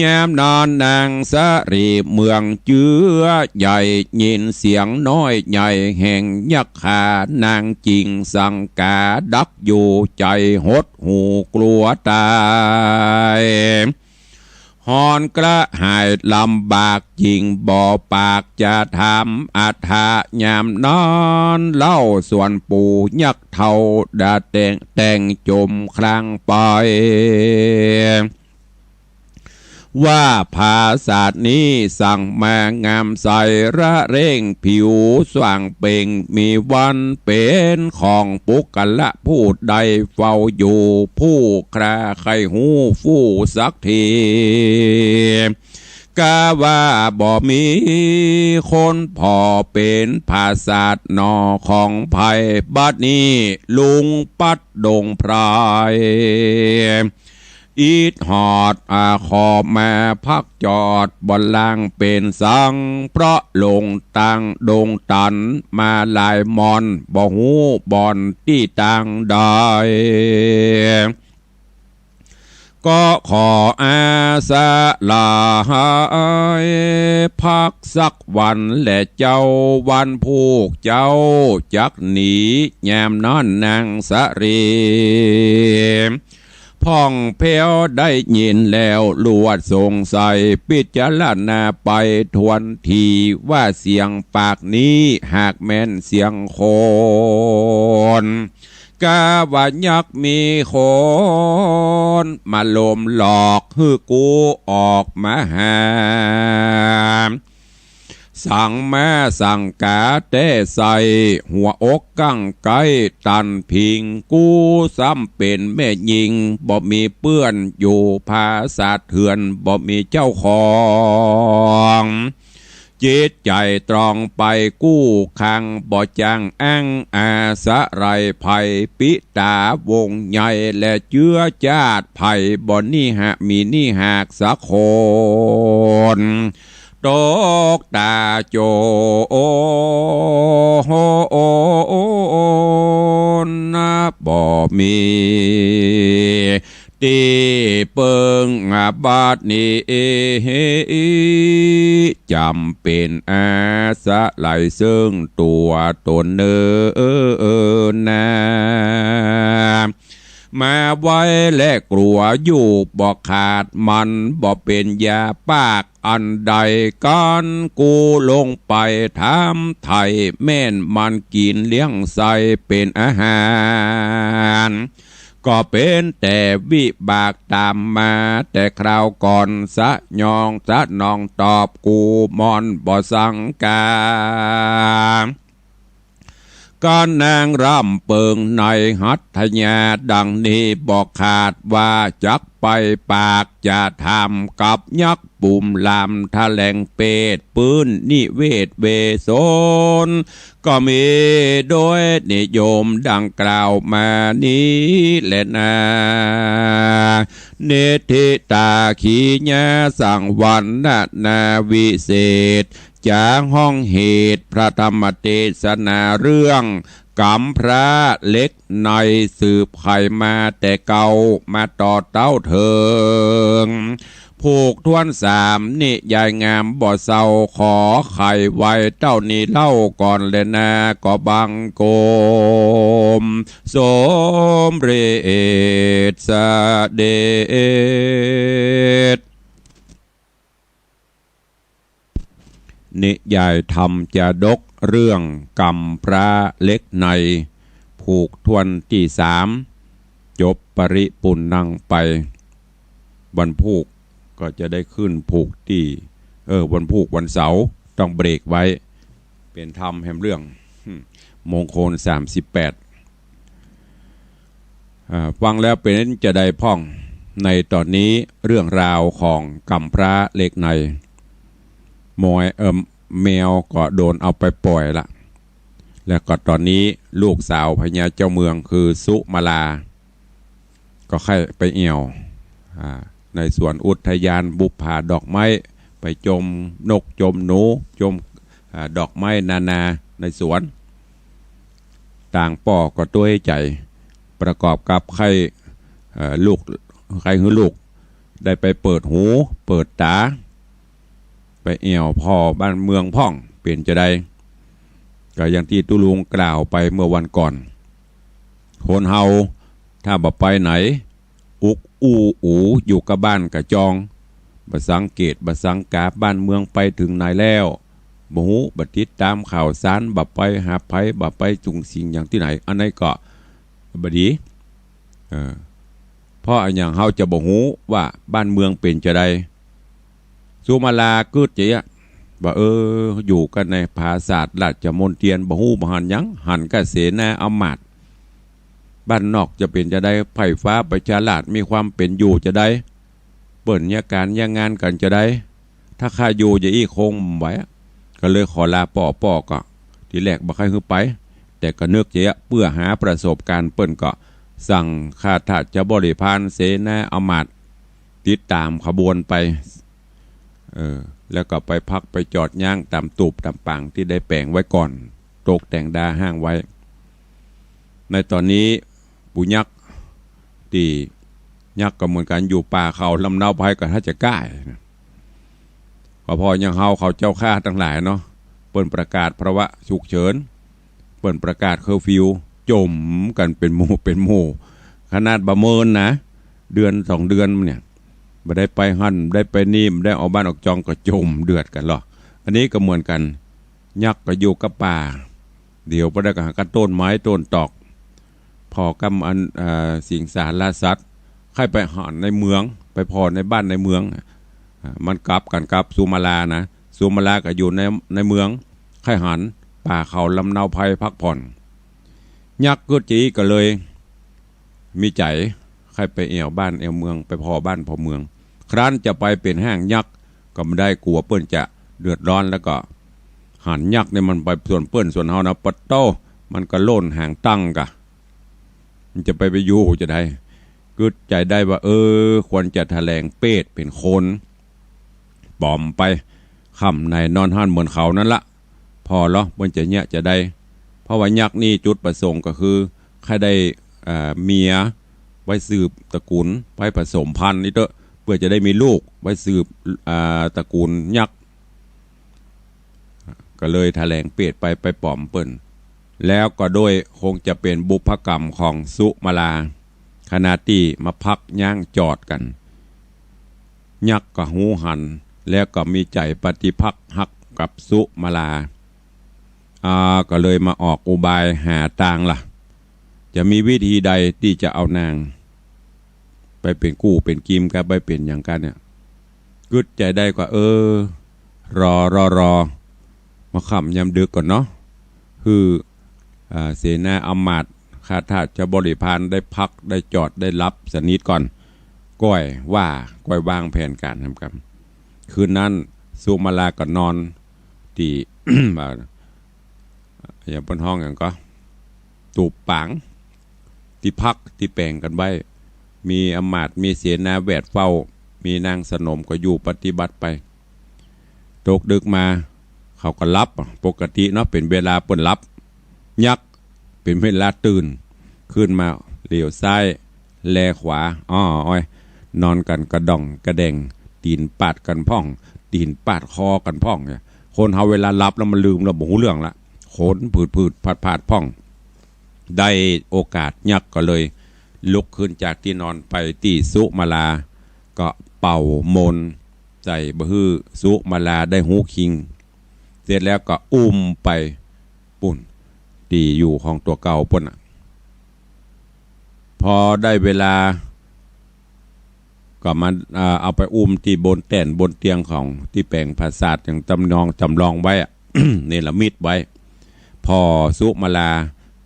ยามนั้นนางสะหลีเมืองเจื้อใหญ่ ยินเสียงน้อยใหญ่แห่งยักขานางจิ่งสังก๋าดักอยู่ ใจ๋หดหู่กลัวต๋าย ฮ้อนกระหายลำบากจิ่งบ่ปากจะถามอัธะ ยามนั้นเล่าส่วนปู่ยักษ์เฒ่าดาแตงแต่งจมคลางไป ว่าผาสาทนี้สั่งมางามใส ระเร่งผิวสว่างเปล่ง มีวันเป๋นของปุคคละผู้ใดเฝ้าอยู่ ผู้ใคร่ฮู้ฟู่สักที กาว่าบ่มีคนผ่อเป๋นผาสาทหนอของใผ บัดนี้ลุงปัดดงไพร อิดหอดอาขอมาพักจอดบ่ลางเป๋นสัง เพราะลงตังดงตันมาหลายมอน บ่ฮู้บ่อนตี้ตังใด ก็ขออาศะหลายพักสักวันแลเจ้า วันพูกเจ้าจักหนี ยามนั้นนางสะหลี พ่องแผ้วได้ยินแล้วลวดสงสัย พิจารณาไปถ้วนที ว่าเสียงปากนี้หากแม่นเสียงคน กาว่ายักษ์มีคนมาลมหลอก หื้อกูออกมาหา สังมาสังก๋าแต๊ใส่ หัวอกกั้งไก๊ตันผิง กูซ้ำเป๋นแม่ญิง บ่มีเปื้อนอยู่ผาสาทเถื่อน บ่มีเจ้าของ จิตใจ๋ตรองไปกู้คัง บ่จ้างอ้างอาศะไรใผ ปิต๋าวงศ์ใหญ่และเจื้อจาติใผ บ่นิหะมีนิหากสักคน ตกต๋าโจร บ่มีตี้เปิง บัดนี้จ๋ำเป๋นอาศะไรเซิ่งตั๋วต๋นเน่อนา มาไวและกลัวอยู่บ่ขาด มันบ่เป๋นยาปากอันใด กั๋นกูลงไปถามไถ่ แม่นมันกิ๋นเลี้ยงใส่เป๋นอาหาร ก็เป๋นแต่วิบากต๋ามมาแต่คราวก่อน สะยองสะนองตอบกูมอนบ่สังกา กั๋นนางร่ำเปิงในหัตถยาดังนี้บ่ขาด ว่าจักไปปากจะถามกับยักษ์ปุ่มลาม ทะแหลงเปตปื้นนิเวศเวสน ก็มีโดยนิยมดังกล่าวมานี้แลนา เนตถิตาขีญาสังวรรณนาวิเศษ จาฮ้องเหตุพระธรรมเตสนาเรื่องกำพร้าเล็กในสืบไขมาแต่เก่ามาต่อเต้าเถิง ผูกถ้วนสามนิยายงามบ่เศร้า ขอไขไว้เต้านี้เล่าก่อนแลนา ก็บังคมสมเร็จเสด็จ นิยายธรรมจาดก เรื่องกำพร้าเหล็กใน ผูกถ้วนตี้สาม จบปริปูรณ์ไป วันพูกก็จะได้ขึ้นผูกตี้ เออ วันพูกวันเสาร์ต้องเบรกไว้ เป๋นธรรมแหมเรื่อง มงคลสามสิบแปด อ่า ฟังแล้วเป๋นจะใดพ่อง ในต๋อนนี้เรื่องราวของกำพร้าเหล็กใน มอย เอิ่ม แมวก็โดนเอาไปป่อยละ แล้วก็ต๋อนนี้ลูกสาวพญาเจ้าเมืองคือสุมาลา ก็ใค่ไปแอ่ว อ่า ในสวนอุทยานบุปผาดอกไม้ ไปจมนกจมหนู จม อ่า ดอกไม้นานาในสวน ต่างป้อก็ตวยใจ๋ ประกอบกับใค่ เอ่อ ลูก ใค่หื้อลูกได้ไปเปิดหูเปิดต๋า ไปแอ่วผ่อบ้านเมืองพ่อง เป๋นจะใด ก็อย่างตี้ตุ๊ลุงกล่าวไปเมื่อวันก่อน คนเฮาถ้าบ่ไปไหน อุกอู้อู๋อยู่กับบ้านกะจอง บ่สังเกตบ่สังกาบ้านเมืองไปเถิงไหนแล้ว บ่ฮู้ บ่ติดต๋ามข่าวสาร บ่ไปหาใผ บ่ไปสุงสิงอย่างตี้ไหน อันนั้นก็บ่ดี เออ เพราะอะหยังเฮาจะบ่ฮู้ว่าบ้านเมืองเป๋นจะใด สุมาลากึ๊ดจะเอี้ยะ ว่า เออ อยู่กั๋นในผาสาทราชมณเฑียร บ่ฮู้บ่หันหยัง หันก้าเสนาอำมาตย์ บ้านนอกจะเป๋นจะใด ใฝ่ฟ้าประชาราษฎร์มีความเป๋นอยู่จะใด เปิ้นเยียะก๋านเยียะงานกั๋นจะใด ถ้าข้าอยู่จะอี้คงบ่ไหวอะ ก็เลยขอลาป้อ ป้อก็ ทีแรกบ่ใค่หื้อไป แต่ก็นึกจะเอี้ยะ เปื้อหาประสบก๋ารณ์ เปิ้นก็สั่งข้าราชบริพารเสนาอำมาตย์ ติดต๋ามขบวนไป เออ แล้วก็ไปพักไปจอดยั้งต๋ามตูบต๋ามปางตี้ได้แป๋งไว้ก่อน ตกแต่งดาฮ้างไว้ ในต๋อนนี้ปู่ยักษ์ตี้ ยักษ์ก็เหมือนกั๋น อยู่ป่าเขาลำเนาไพรก็ถ้าจะก้ายนะ ก็ผ่ออย่างเฮาเขาเจ้าข้าตังหลายเนาะ เปิ้นประกาศภาวะฉุกเฉิน เปิ้นประกาศเคอร์ฟิว จ๋มกั๋นเป๋นหมู่เป๋นหมู่ ขนาดบ่เมินนะ เดือนสองเดือนเนี่ย บ่ได้ไปหั้น บ่ได้ไปนี่ บ่ได้ออกบ้านออกจองก็จ๋มเดือดกั๋นลอ อันนี้ก็เหมือนกั๋น ยักษ์ก็อยู่กับป่า เดี๋ยวบ่ได้ก็หากับต้นไม้ต้นตอก ผ่อกับอัน เอ่อ สิงสาราสัตว์ ใค่ไปหันในเมือง ไปผ่อในบ้านในเมือง อ่า มันกลับกั๋นกับสุมาลานะ สุมาลาก็อยู่ใน ในเมือง ใค่หันป่าเขาลำเนาไพรพักผ่อน ยักษ์กึ๊ดจะอี้ก็เลยมีใจ๋ ใค่ไปแอ่วบ้านแอ่วเมือง ไปผ่อบ้านผ่อเมือง ครั้นจะไปเป๋นห้างยักษ์ก็บ่ได้ กั๋วเปิ้นจะเดือดร้อน แล้วก็หันยักษ์เนี่ยมันไปส่วนเปิ้นส่วนเฮานะ ปะโต้ มันก็โล่นหางตั้งกะ มันจะไปไปอยู่จะใด กึ๊ดใจ๋ได้ว่า เออ ควรจะแถลงเปรตเป๋นคนป๋อมไป ค่ำไหนนอนหั้นเหมือนเขานั้นละ ผ่อลอ เปิ้นจะเยียะจะใด เพราะว่ายักษ์นี่จุดประสงค์ก็คือ ใค่ได้ เอ่อ เมียไว้สืบตระกูล ไว้ผสมพันธุ์นี่เต๊อะ เปื้อจะได้มีลูกไว้สืบ อ่า ตระกูลยักษ์ ก็เลยแถลงเปรตไป ไปป๋อมเปิ้น แล้วก็โดยคงจะเป๋นบุพกรรมของสุมาลา ขณะตี้มาพักยั้งจอดกั๋น ยักษ์ก็ฮู้หัน แล้วก็มีใจ๋ปฏิภักษ์ฮักกับสุมาลา อ่า ก็เลยมาออกอุบายหาตางละ จะมีวิธีใดตี้จะเอานาง ไปเป๋นกู้เป๋นกิ๋มกั๋น ไปเป๋นหยังกั๋นเนี่ย กึ๊ดใจ๋ได้ก็ เออ รอ รอ รอ มาค่ำยามดึกก่อนเนาะ หื้อ อ่า เสนาอำมาตย์ ข้าราชบริพารได้พัก ได้จอด ได้หลับสนิทก่อน ก้อยว่า ก้อยวางแผนก๋านทำกรรม คืนนั้นสุมาลาก็นอนตี้ อ่า อย่างเปิ้นฮ้องหยังก็ ตูบปาง ตี้พักตี้แป๋งกั๋นไว้ มีอำมาตย์ มีเสนาแวดเฝ้า มีนางสนมก็อยู่ปฏิบัติไป ตกดึกมา เขาก็หลับ ปกติเนาะ เป๋นเวลาเปิ้นหลับ ยักษ์เป๋นเวลาตื่น ขึ้นมาเหลียวซ้าย แลขวา อ้อ อ้อย นอนกั๋นกระด่องกระแด่ง ตีนปาดกั๋นพ่อง ตีนปาดคอกั๋นพ่องเนี่ย คนเฮาเวลาหลับแล้วมันลืมแล้วบ่ฮู้เรื่องละ ขนผืดๆ ผาดๆ พ่อง ได้โอกาสยักษ์ก็เลยลุกขึ้นจากตี้นอนไปตี้สุมาลา ก็เป่ามนต์ใส่บ่หื้อสุมาลาได้ฮู้คิง เสร็จแล้วก็อุ้มไปปู้น ตี้อยู่ของตั๋วเก่าปู้นน่ะ พอได้เวลา ก็มา อ่า เอาไปอุ้มตี้บนแต้นบนเตียงของตี้แป๋งผาสาทอย่างจำลอง จำลองไว้อะ เนรมิตไว้ ผ่อสุมาลา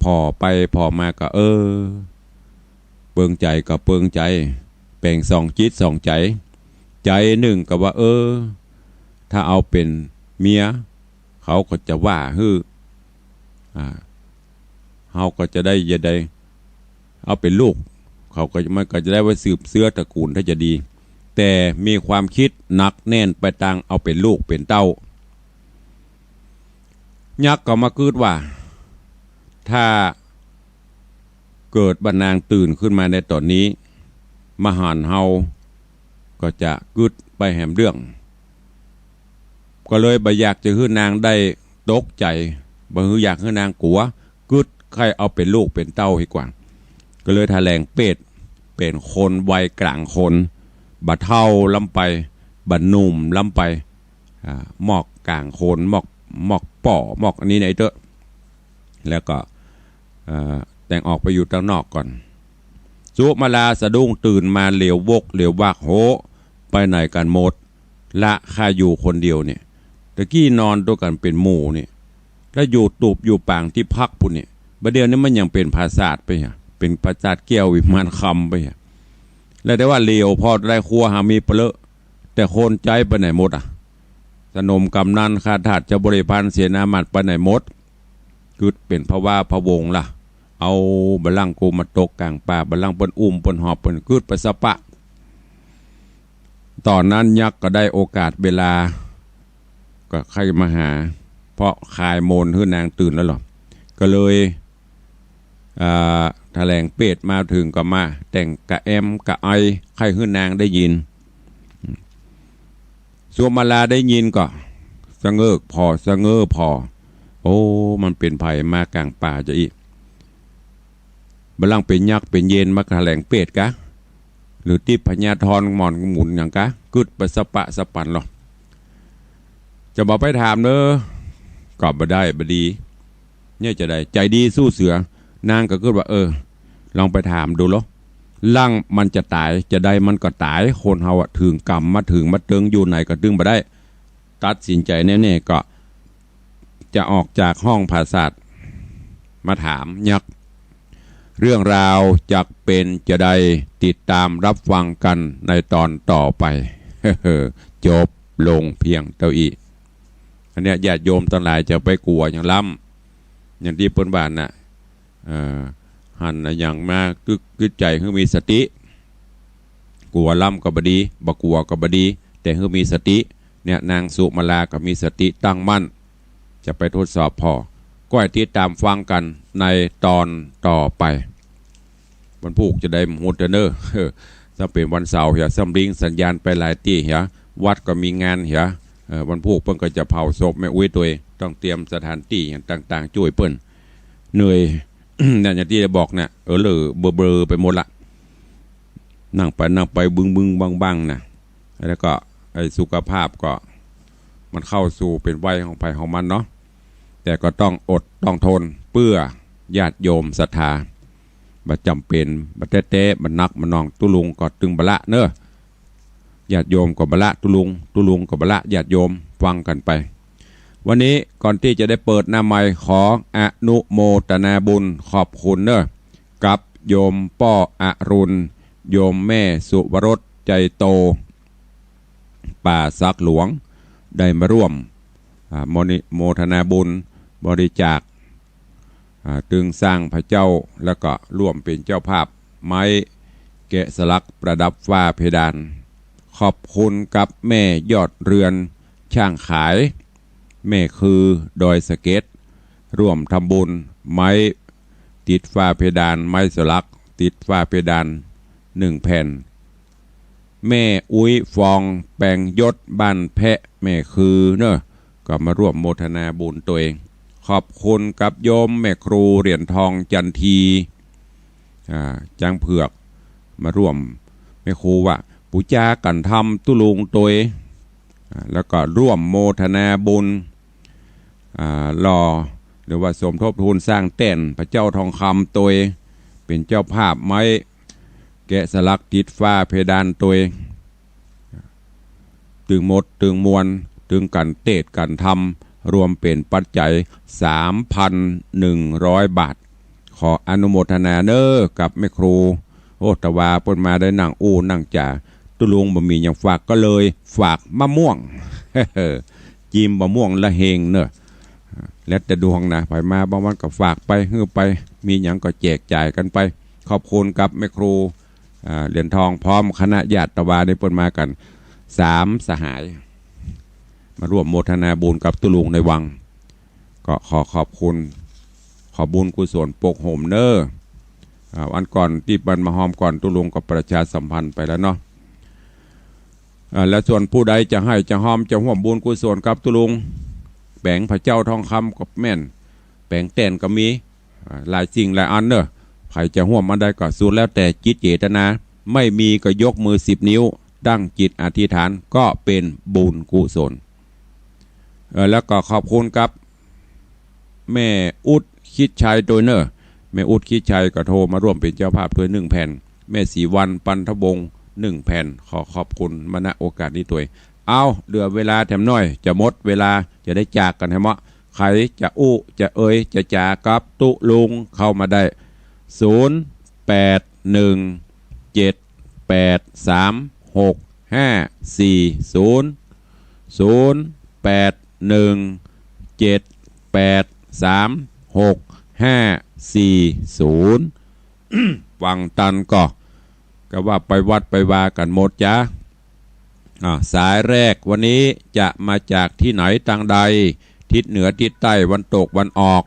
ผ่อไปผ่อมาก็ เออ เปิงใจ๋ก็เปิงใจ๋ แป๋งสองจิตสองใจ๋ ใจ๋นึ่งก็ว่า เออ ถ้าเอาเป๋นเมีย เขาก็จะว่าหื้อ อ่า เฮาก็จะได้ จะได้ เอาเป๋นลูก เขาก็ มันก็จะได้ไว้สืบเชื้อตระกูลถ้าจะดี แต่มีความกึ๊ดหนักแน่นไปตางเอาเป๋นลูกเป๋นเต้า ยักษ์ก็มากึ๊ดว่า ถ้าเกิดว่านางตื่นขึ้นมาในต๋อนนี้ มาหันเฮาก็จะกึ๊ดไปแหมเรื่อง ก็เลยบ่อยากจะหื้อนางได้ตกใจ๋ บ่หื้ออยากหื้อนางกั๋ว กึ๊ดใค่เอาเป๋นลูกเป๋นเต้าดีกว่า ก็เลยถะแหลงเปรต เป๋นคนวัยก๋างคน บ่เฒ่าล้ำไป บ่หนุ่มล้ำไป อ่า มอกก๋างคน มอก มอกป้อ มอกอันนี้ไหนเต๊อะ แล้วก็ เอ่อ แต่งออกไปอยู่ตางนอกก่อน สุมาลาสะดุ้งตื่นมาเหลียววกเหลียววัก โห ไปไหนกั๋นหมด ละข้าอยู่คนเดียวเนี่ย ตะกี้นอนตวยกั๋นเป๋นหมู่เนี่ย แล้วอยู่ตูบอยู่ป๋างตี้พักปู้นเนี่ย บ่าเดี่ยวนี้มันยังเป๋นผาสาทไปหะ เป๋นผาสาทแก้ววิมานคำไปหะ แล้วแต่ว่าเหลียวผ่อได้ครัวหามีเปลอะ แต่คนใจ๊ไปไหนหมดอะ สนมกำนันข้าทาสเจ้าบริพารเสนามาตย์ไปไหนหมด กึ๊ดเป๋นพะวาพะวงละ เอาบ่าลังกูมาตกก๋างป่า บ่าลังเปิ้นอุ้มเปิ้นหอบเปิ้นกึ๊ดไปสะปะ ต๋อนนั้นยักษ์ก็ได้โอกาสเวลา ก็ใค่มาหา เพราะคายมนต์หื้อนางตื่นแล้วเหรอ ก็เลย อ่า ถะแหลงเปรตมาเถิงก็มาแต่งกะแอมกะไอ ใค่หื้อนางได้ยิน สุมาลาได้ยินก็สะเงิกผ่อสะเง้อผ่อ โอ้ มันเป๋นใผมาก๋างป่าจาอี้ บ่าลังเป๋นยักษ์เป๋นเยนมาถะแหลงเปรตกะ หรือติดพญาธรหมอนหมุนหยังกะ กึ๊ดไปสะปะสะปันเหรอ จะบ่ไปถามเน่อ ก็บ่ได้ บ่ดี เนี่ยจะได้ ใจ๋ดีสู้เสือ นางก็กึ๊ดว่า เออ ลองไปถามดูเหรอ ลั้งมันจะต๋าย จะใดมันก็ต๋าย คนเฮาอะ เถิงกรรมมาเถิงมาเติง อยู่ไหนก็ตึงบ่ได้ ตัดสินใจ๋แน่ๆ ก็ จะออกจากห้องผาสาท มาถามยักษ์ เรื่องราวจะเป๋นจะใด ติดต๋ามรับฟังกั๋นในต๋อนต่อไป จบลงเพียงเต้าอี้ อันเนี้ยญาติโยมตังหลายจะไปกั๋วหยังล้ำ อย่างตี้เปิ้นว่าน่ะ เอ่อ หันอะหยังมากึ๊ด กึ๊ดใจ๋หื้อมีสติ กั๋วล้ำก็บ่ดี บ่กั๋วก็บ่ดี แต่หื้อมีสติ เนี่ย นางสุมาลาก็มีสติตั้งมั่น จะไปทดสอบผ่อ ก็ให้ติดต๋ามฟังกั๋นในต๋อนต่อไป วันพูกจะได้หมดเน่อ เออ ซ้ำเป๋นวันเสาร์เหีย ซ้ำลิงสัญญาณไปหลายตี้เหีย วัดก็มีงานเหีย เออ วันพูกเปิ้นก็จะเผาศพแม่อุ๊ยตวย ต้องเตรียมสถานตี้อย่างต่างๆ จ้วยเปิ้น เหนื่อย เนี่ย อย่างตี้ได้บอกเนี่ย เออเลอะเบลอๆ ไปหมดละ นั่งไปนั่งไปบึ้งๆ บั้งๆ นะ แล้วก็ไอ้สุขภาพก็ มันเข้าสู่เป๋นวัยของใผของมันเนาะ แต่ก็ต้องอดต้องทนเปื้อญาติโยมศรัทธา บ่จำเป๋น บ่แต๊ๆ บ่หนักบ่หน่วง ตุ๊ลุงก็ตึงบ่ละเน่อ ญาติโยมก็บ่ละตุ๊ลุง ตุ๊ลุงก็บ่ละญาติโยม ฟังกั๋นไป วันนี้ก่อนตี้จะได้เปิดหน้าไมค์ ขออนุโมทนาบุญขอบคุณเน่อ กับโยมป้ออรุณ โยมแม่สุวรสใจโต ป่าสักหลวง ได้มาร่วม อ่า โมนิ- โมทนาบุญบริจาค อ่า ตึงสร้างพระเจ้า แล้วก็ร่วมเป๋นเจ้าภาพไม้แกะสลักประดับฝ้าเพดาน ขอบคุณกับแม่ยอดเรือนช่างขาย แม่คือดอยสะเก็ด ร่วมทำบุญไม้ติดฝ้าเพดาน ไม้สลักติดฝ้าเพดานหนึ่งแผ่น แม่อุ๊ยฟอง แปงยศ บ้านแพะแม่คือเนอะ ก็มาร่วมโมทนาบุญตวย ขอบคุณกับโยมแม่ครูเหรียญทองจันที อ่า จังเผือก มาร่วม แม่ครูว่า ปู๋จากั๋นธรรมตุ๊ลุงตวย อ่า แล้วก็ร่วมโมทนาบุญ อ่า หล่อ หรือว่าสมทบทุนสร้างแต้นพระเจ้าทองคำตวย เป๋นเจ้าภาพไม้แกะสลักติดฝาเพดานตวย ตึงหมดตึงมวล ตึงกั๋นเตศน์กั๋นธรรม รวมเป๋นปัจจัย สามพันหนึ่งร้อยบาท ขออนุโมทนาเนอะกับแม่ครู โอ้ ตะวาเปิ้นมาได้นั่งอู้นั่งจ๋า ตุ๊ลุงบ่มีหยังฝากก็เลยฝากมะม่วง จิมมะม่วงละเฮงเนอะ แล้วแต่ดวงนะ ใผมาบางวันก็ฝากไป หื้อไป มีหยังก็แจกจ่ายกั๋นไป ขอบคุณกับแม่ครู อ่า เหรียญทองพร้อมคณะญาติ ตะวาได้เปิ้นมากั๋น สามสหาย มาร่วมโมทนาบุญกับตุ๊ลุงในวัง ก็ขอขอบคุณ ขอบุญกุศลปกห่มเนอะ อ่า วันก่อนตี้มันมาฮอมก่อนตุ๊ลุงก็ประชาสัมพันธ์ไปแล้วเนาะ อ่า และส่วนผู้ใดจะหื้อจะฮอมจะฮ่วมบุญกุศลกับตุ๊ลุง แป๋งพระเจ้าทองคำก็แม่น แป๋งแต้นก็มี อ่า หลายสิ่งหลายอันเนอะ ใผจะฮ่วมอันใดก็สุดแล้วแต่จิตเจตนา ไม่มีก็ยกมือสิบนิ้ว ตั้งจิตอธิษฐานก็เป๋นบุญกุศล เอ่อ แล้วก็ขอบคุณกับ แม่อุ๊ดคิดชัยตวยเนอะ แม่อุ๊ดคิดชัยก็โทรมาร่วมเป๋นเจ้าภาพตวยหนึ่งแผ่น แม่ศรีวรรณ ปันทวงศ์ หนึ่งแผ่น ขอขอบคุณมา ณ โอกาสนี้ตวย เอ้า เหลือเวลาแถมหน้อย จะหมดเวลา จะได้จากกั๋นแหมเนาะ ใผจะอู้ จะเอ่ย จะจ๋ากับตุ๊ลุงเข้ามาได้ ศูนย์แปดหนึ่งเจ็ดแปดสามหกห้าสี่ศูนย์ ศูนย์แปดหนึ่งเจ็ดแปดสามหกห้าสี่ศูนย์ ฟังตันก็ ก็ว่าไปวัดไปวากั๋นหมดจ๊ะ อ่า สายแรกวันนี้จะมาจากตี้ไหนตางใด ทิศเหนือทิศใต้ วันตกวันออก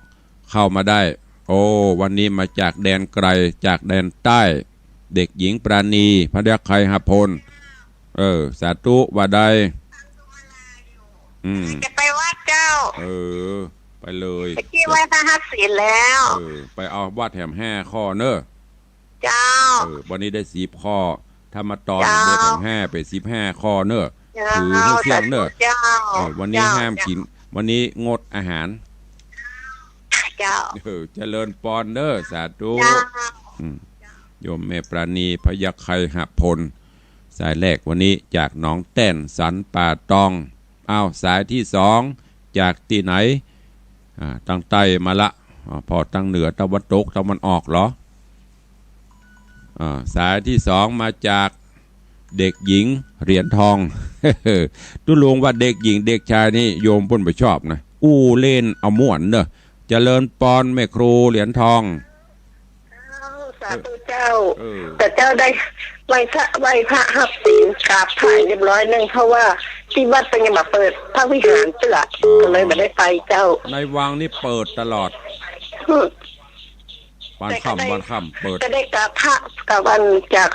เข้ามาได้ โอ้ วันนี้มาจากแดนไกล จากแดนใต้ เด็กหญิงปราณี พยัคฆไคหพล เออ สาธุ ว่าได้ อืม จะไปวัดเจ้า เออ ไปเลย ไปกี้ไหว้พระหัตถ์ศีลแล้ว เออ ไปเอาวัตรแหมห้าข้อเนอะ เจ้า เออ วันนี้ได้สิบข้อ ถ้ามาตอน เจ้า เบิดแหมห้าไปสิบห้าข้อเนอะ เจ้า ถือหื้อเสี้ยงเนอะ สาธุเจ้า เออ วันนี้ เจ้า ห้ามกิ๋น วันนี้งดอาหาร เจ้า เออ เจริญปอนเนอะ สาธุ เจ้า อืม โยมแม่ปราณี พยัคฆไคหพล สายแรกวันนี้จากหนองแต้น สันป่าตอง อ้าว สายตี้สอง จากตี้ไหน อ่า ตางใต้มาละ อ่า ผ่อตางเหนือ ตะวันตก ตะวันออกเหรอ อ่า สายตี้สองมาจากเด็กหญิงเหรียญทอง ตุ๊ลุงว่าเด็กหญิงเด็กชายนี่โยมเปิ้นบ่ชอบนะ อู้เล่นเอาม่วนเนอะ เจริญปอนแม่ครูเหรียญทอง สาธุเจ้า เออ แต่เจ้าได้ไหว้พระ ไหว้พระหัตถ์ศีล กราบไหว้เรียบร้อยนึ่ง เพราะว่าตี้วัดเปิ้นยังบ่เปิดพระวิหารเตื้อ อ๋อ ก็เลยบ่ได้ไปเจ้า ในวังนี่เปิดตลอด อืม วันค่ำ แต่ก็ได้ วันค่ำเปิด ก็ได้กราบพระ กราบอันจาก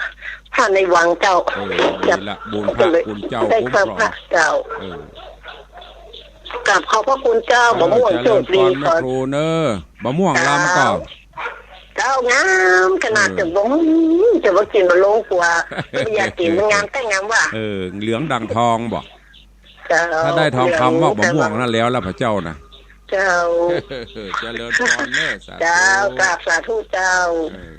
พระในวังเจ้า เออ ดีละ บุญพระคุณเจ้า ได้กราบพระเจ้า คุ้มครอง เออ กราบขอบพระคุณเจ้า เออ บ่ม่วง เจริญปอน โชคดี แม่ครูเนอะ บ่ม่วงลำก่อ เจ้า เจ้างามขนาด เออ จะบ่ จะบ่กิ๋นบ่ลงกว่า อยากกิ๋นมันงามแต่งามว่ะ เออ เหลืองดังทองบ่ เจ้า ถ้าได้ทองคำว่าบ่ม่วงนั่นแล้วล่ะพระเจ้านะ เจ้า เจริญปอนเนอะ สาธุ เจ้า กราบสาธุเจ้า เออ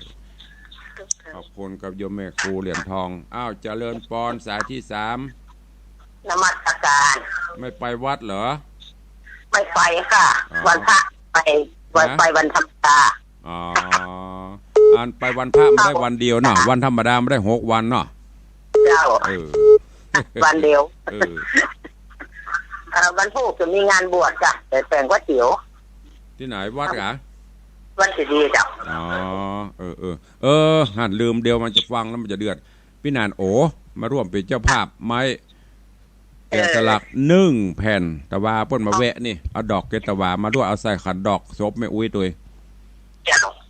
ขอบคุณกับโยมแม่ครูเหรียญทอง อ้าว เจริญปอนสายตี้สาม นมัสการ ไม่ไปวัดเหรอ ไม่ไปค่ะ อ๋อ วันพระไป วัน ฮะ ไปวันธรรมดา อ๋อ อันไปวันพระมาได้วันเดียวเนาะ วันธรรมดามาได้หกวันเนาะ เจ้า เออ วันเดียว เออ เอ่อ วันพูกจะมีงานบวชจ้ะ แต่แต่งก๋วยเตี๋ยว ตี้ไหน วัดกะ วัดเจดีย์จ้ะ อ๋อ เออ เออ เออ หันลืม เดี๋ยวมันจะฟังแล้วมันจะเดือด ปี้หนานโอ มาร่วมเป๋นเจ้าภาพไม้ แกะสลักหนึ่งแผ่น ตะวาเปิ้นมาแวะนี่ เอาดอกเกตวามาด้วย เอาใส่ขันดอกศพแม่อุ๊ยตวย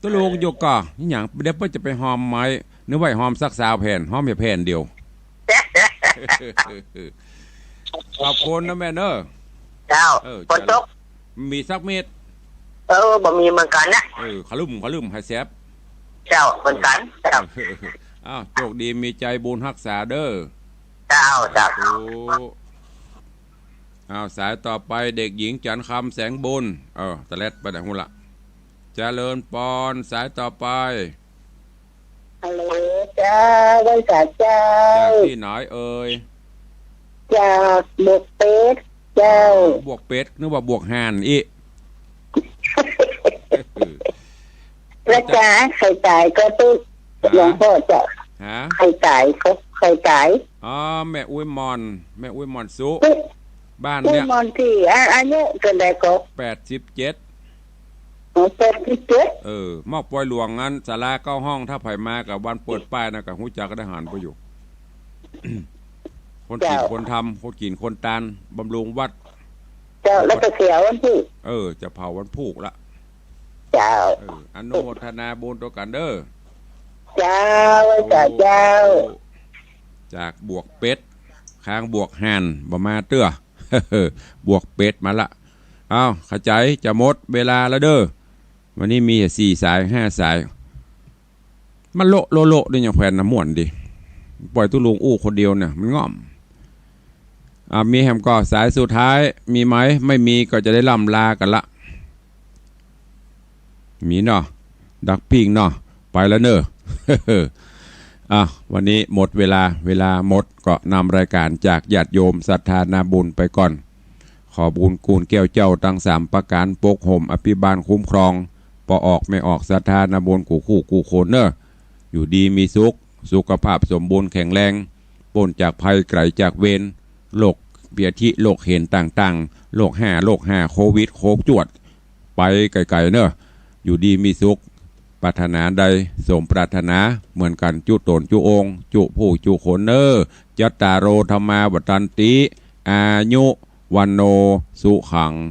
ตุ๊ลุงอยู่ก่อ หยัง เดี๋ยวเปิ้นจะไปฮอมไม้ นึกว่าฮอมสักซาวแผ่น ฮอมแค่แผ่นเดียว ขอบคุณนะแม่เนอะ เจ้า เออ ฝนตก มีสักเม็ด เออ บ่มีเหมือนกั๋นนะ เออ ขะลึ่มขะลึ่ม หายแสบ เจ้า เหมือนกั๋น เจ้า อ้าว โชคดี มีใจ๋บุญฮักษาเด้อ เจ้า เจ้า สาธุ อ้าว สายต่อไป เด็กหญิงจันทร์คำ แสงบุญ เออ ตะแลดไปไหนฮู้ละ เจริญปอน สายต่อไป ฮัลโหล เจ้า ไหว้สาเจ้า จากตี้ไหนเอ่ย จากบวกเป็ด เจ้า อ๋อ บวกเป็ด นึกว่าบวกห่านอี้ แล้วจ๊ะ ใค่ต๋ายก็ตุ๊ด ฮะ หลวงป้อเจ้า ฮะ ใค่ต๋ายก็ ใค่ต๋าย อ๋อ แม่อุ๊ยหม่อน แม่อุ๊ยหม่อนสุ อุ๊ย บ้านเนี่ย อุ๊ยหม่อนตี้ อ่ะ อายุเต้าใดก็ แปดสิบเจ็ด อ๋อ แปดสิบเจ็ด เออ มอกปอยหลวงอัน ศาลาเก้าห้อง ถ้าใผมากับวันเปิดป้ายนะ ก็ฮู้จักก็ได้หันไปอยู่ คนกิ๋น เจ้า คนทำ คนกิ๋นคนตาน บำรุงวัด เจ้า แล้วก็เสียวันพูก เออ จะเผาวันพูกละ เจ้า เออ อนุโมทนาบุญตวยกั๋นเด้อ เจ้า ไหว้สาเจ้า โอ้ จากบวกเป็ด คางบวกห่าน บ่มาเตื้อ บวกเป็ดมาละ อ้าว ขะใจ๋ จะหมดเวลาแล้วเด้อ วันนี้มีสี่สาย ห้าสาย มันโละโละโละนี่ยังแขวนน้ำม่วนดี ปล่อยตุ๊ลุงอู้คนเดียวเนี่ย มันง่อม อ่ะ มีแหมก่อ สายสุดท้าย มีไหม ไม่มีก็จะได้ล่ำลากั๋นละ มีเนาะ ดักปิ้งเนาะ ไปแล้วเน่อ อ่ะ วันนี้หมดเวลา เวลาหมด ก็นำรายการจากญาติโยมศรัทธานาบุญไปก่อน ขอบุญกู๋นแก้วเจ้าตังสามประก๋าน ปกห่มอภิบาลคุ้มครอง ป้อออกแม่ออกศรัทธานาบุญกู้คู่กู้คนเน่อ อยู่ดีมีสุข สุขภาพสมบูรณ์แข็งแรง ป๊นจากภัยไก๋จากเวร โรคเบียดเบียน โรคเห็นต่างๆ โรคห้า โรคห้า โควิด โคกจวด ไปไก๋ๆ เน่อ อยู่ดีมีสุข ปรารถนาใดสมปรารถนาเหมือนกั๋น จุ๊ต๋นจุ๊องค์ จุ๊ผู้จุ๊คนเน่อ จัตตาโร ธัมมา วัฑฒันติ อายุ วัณโณ สุขัง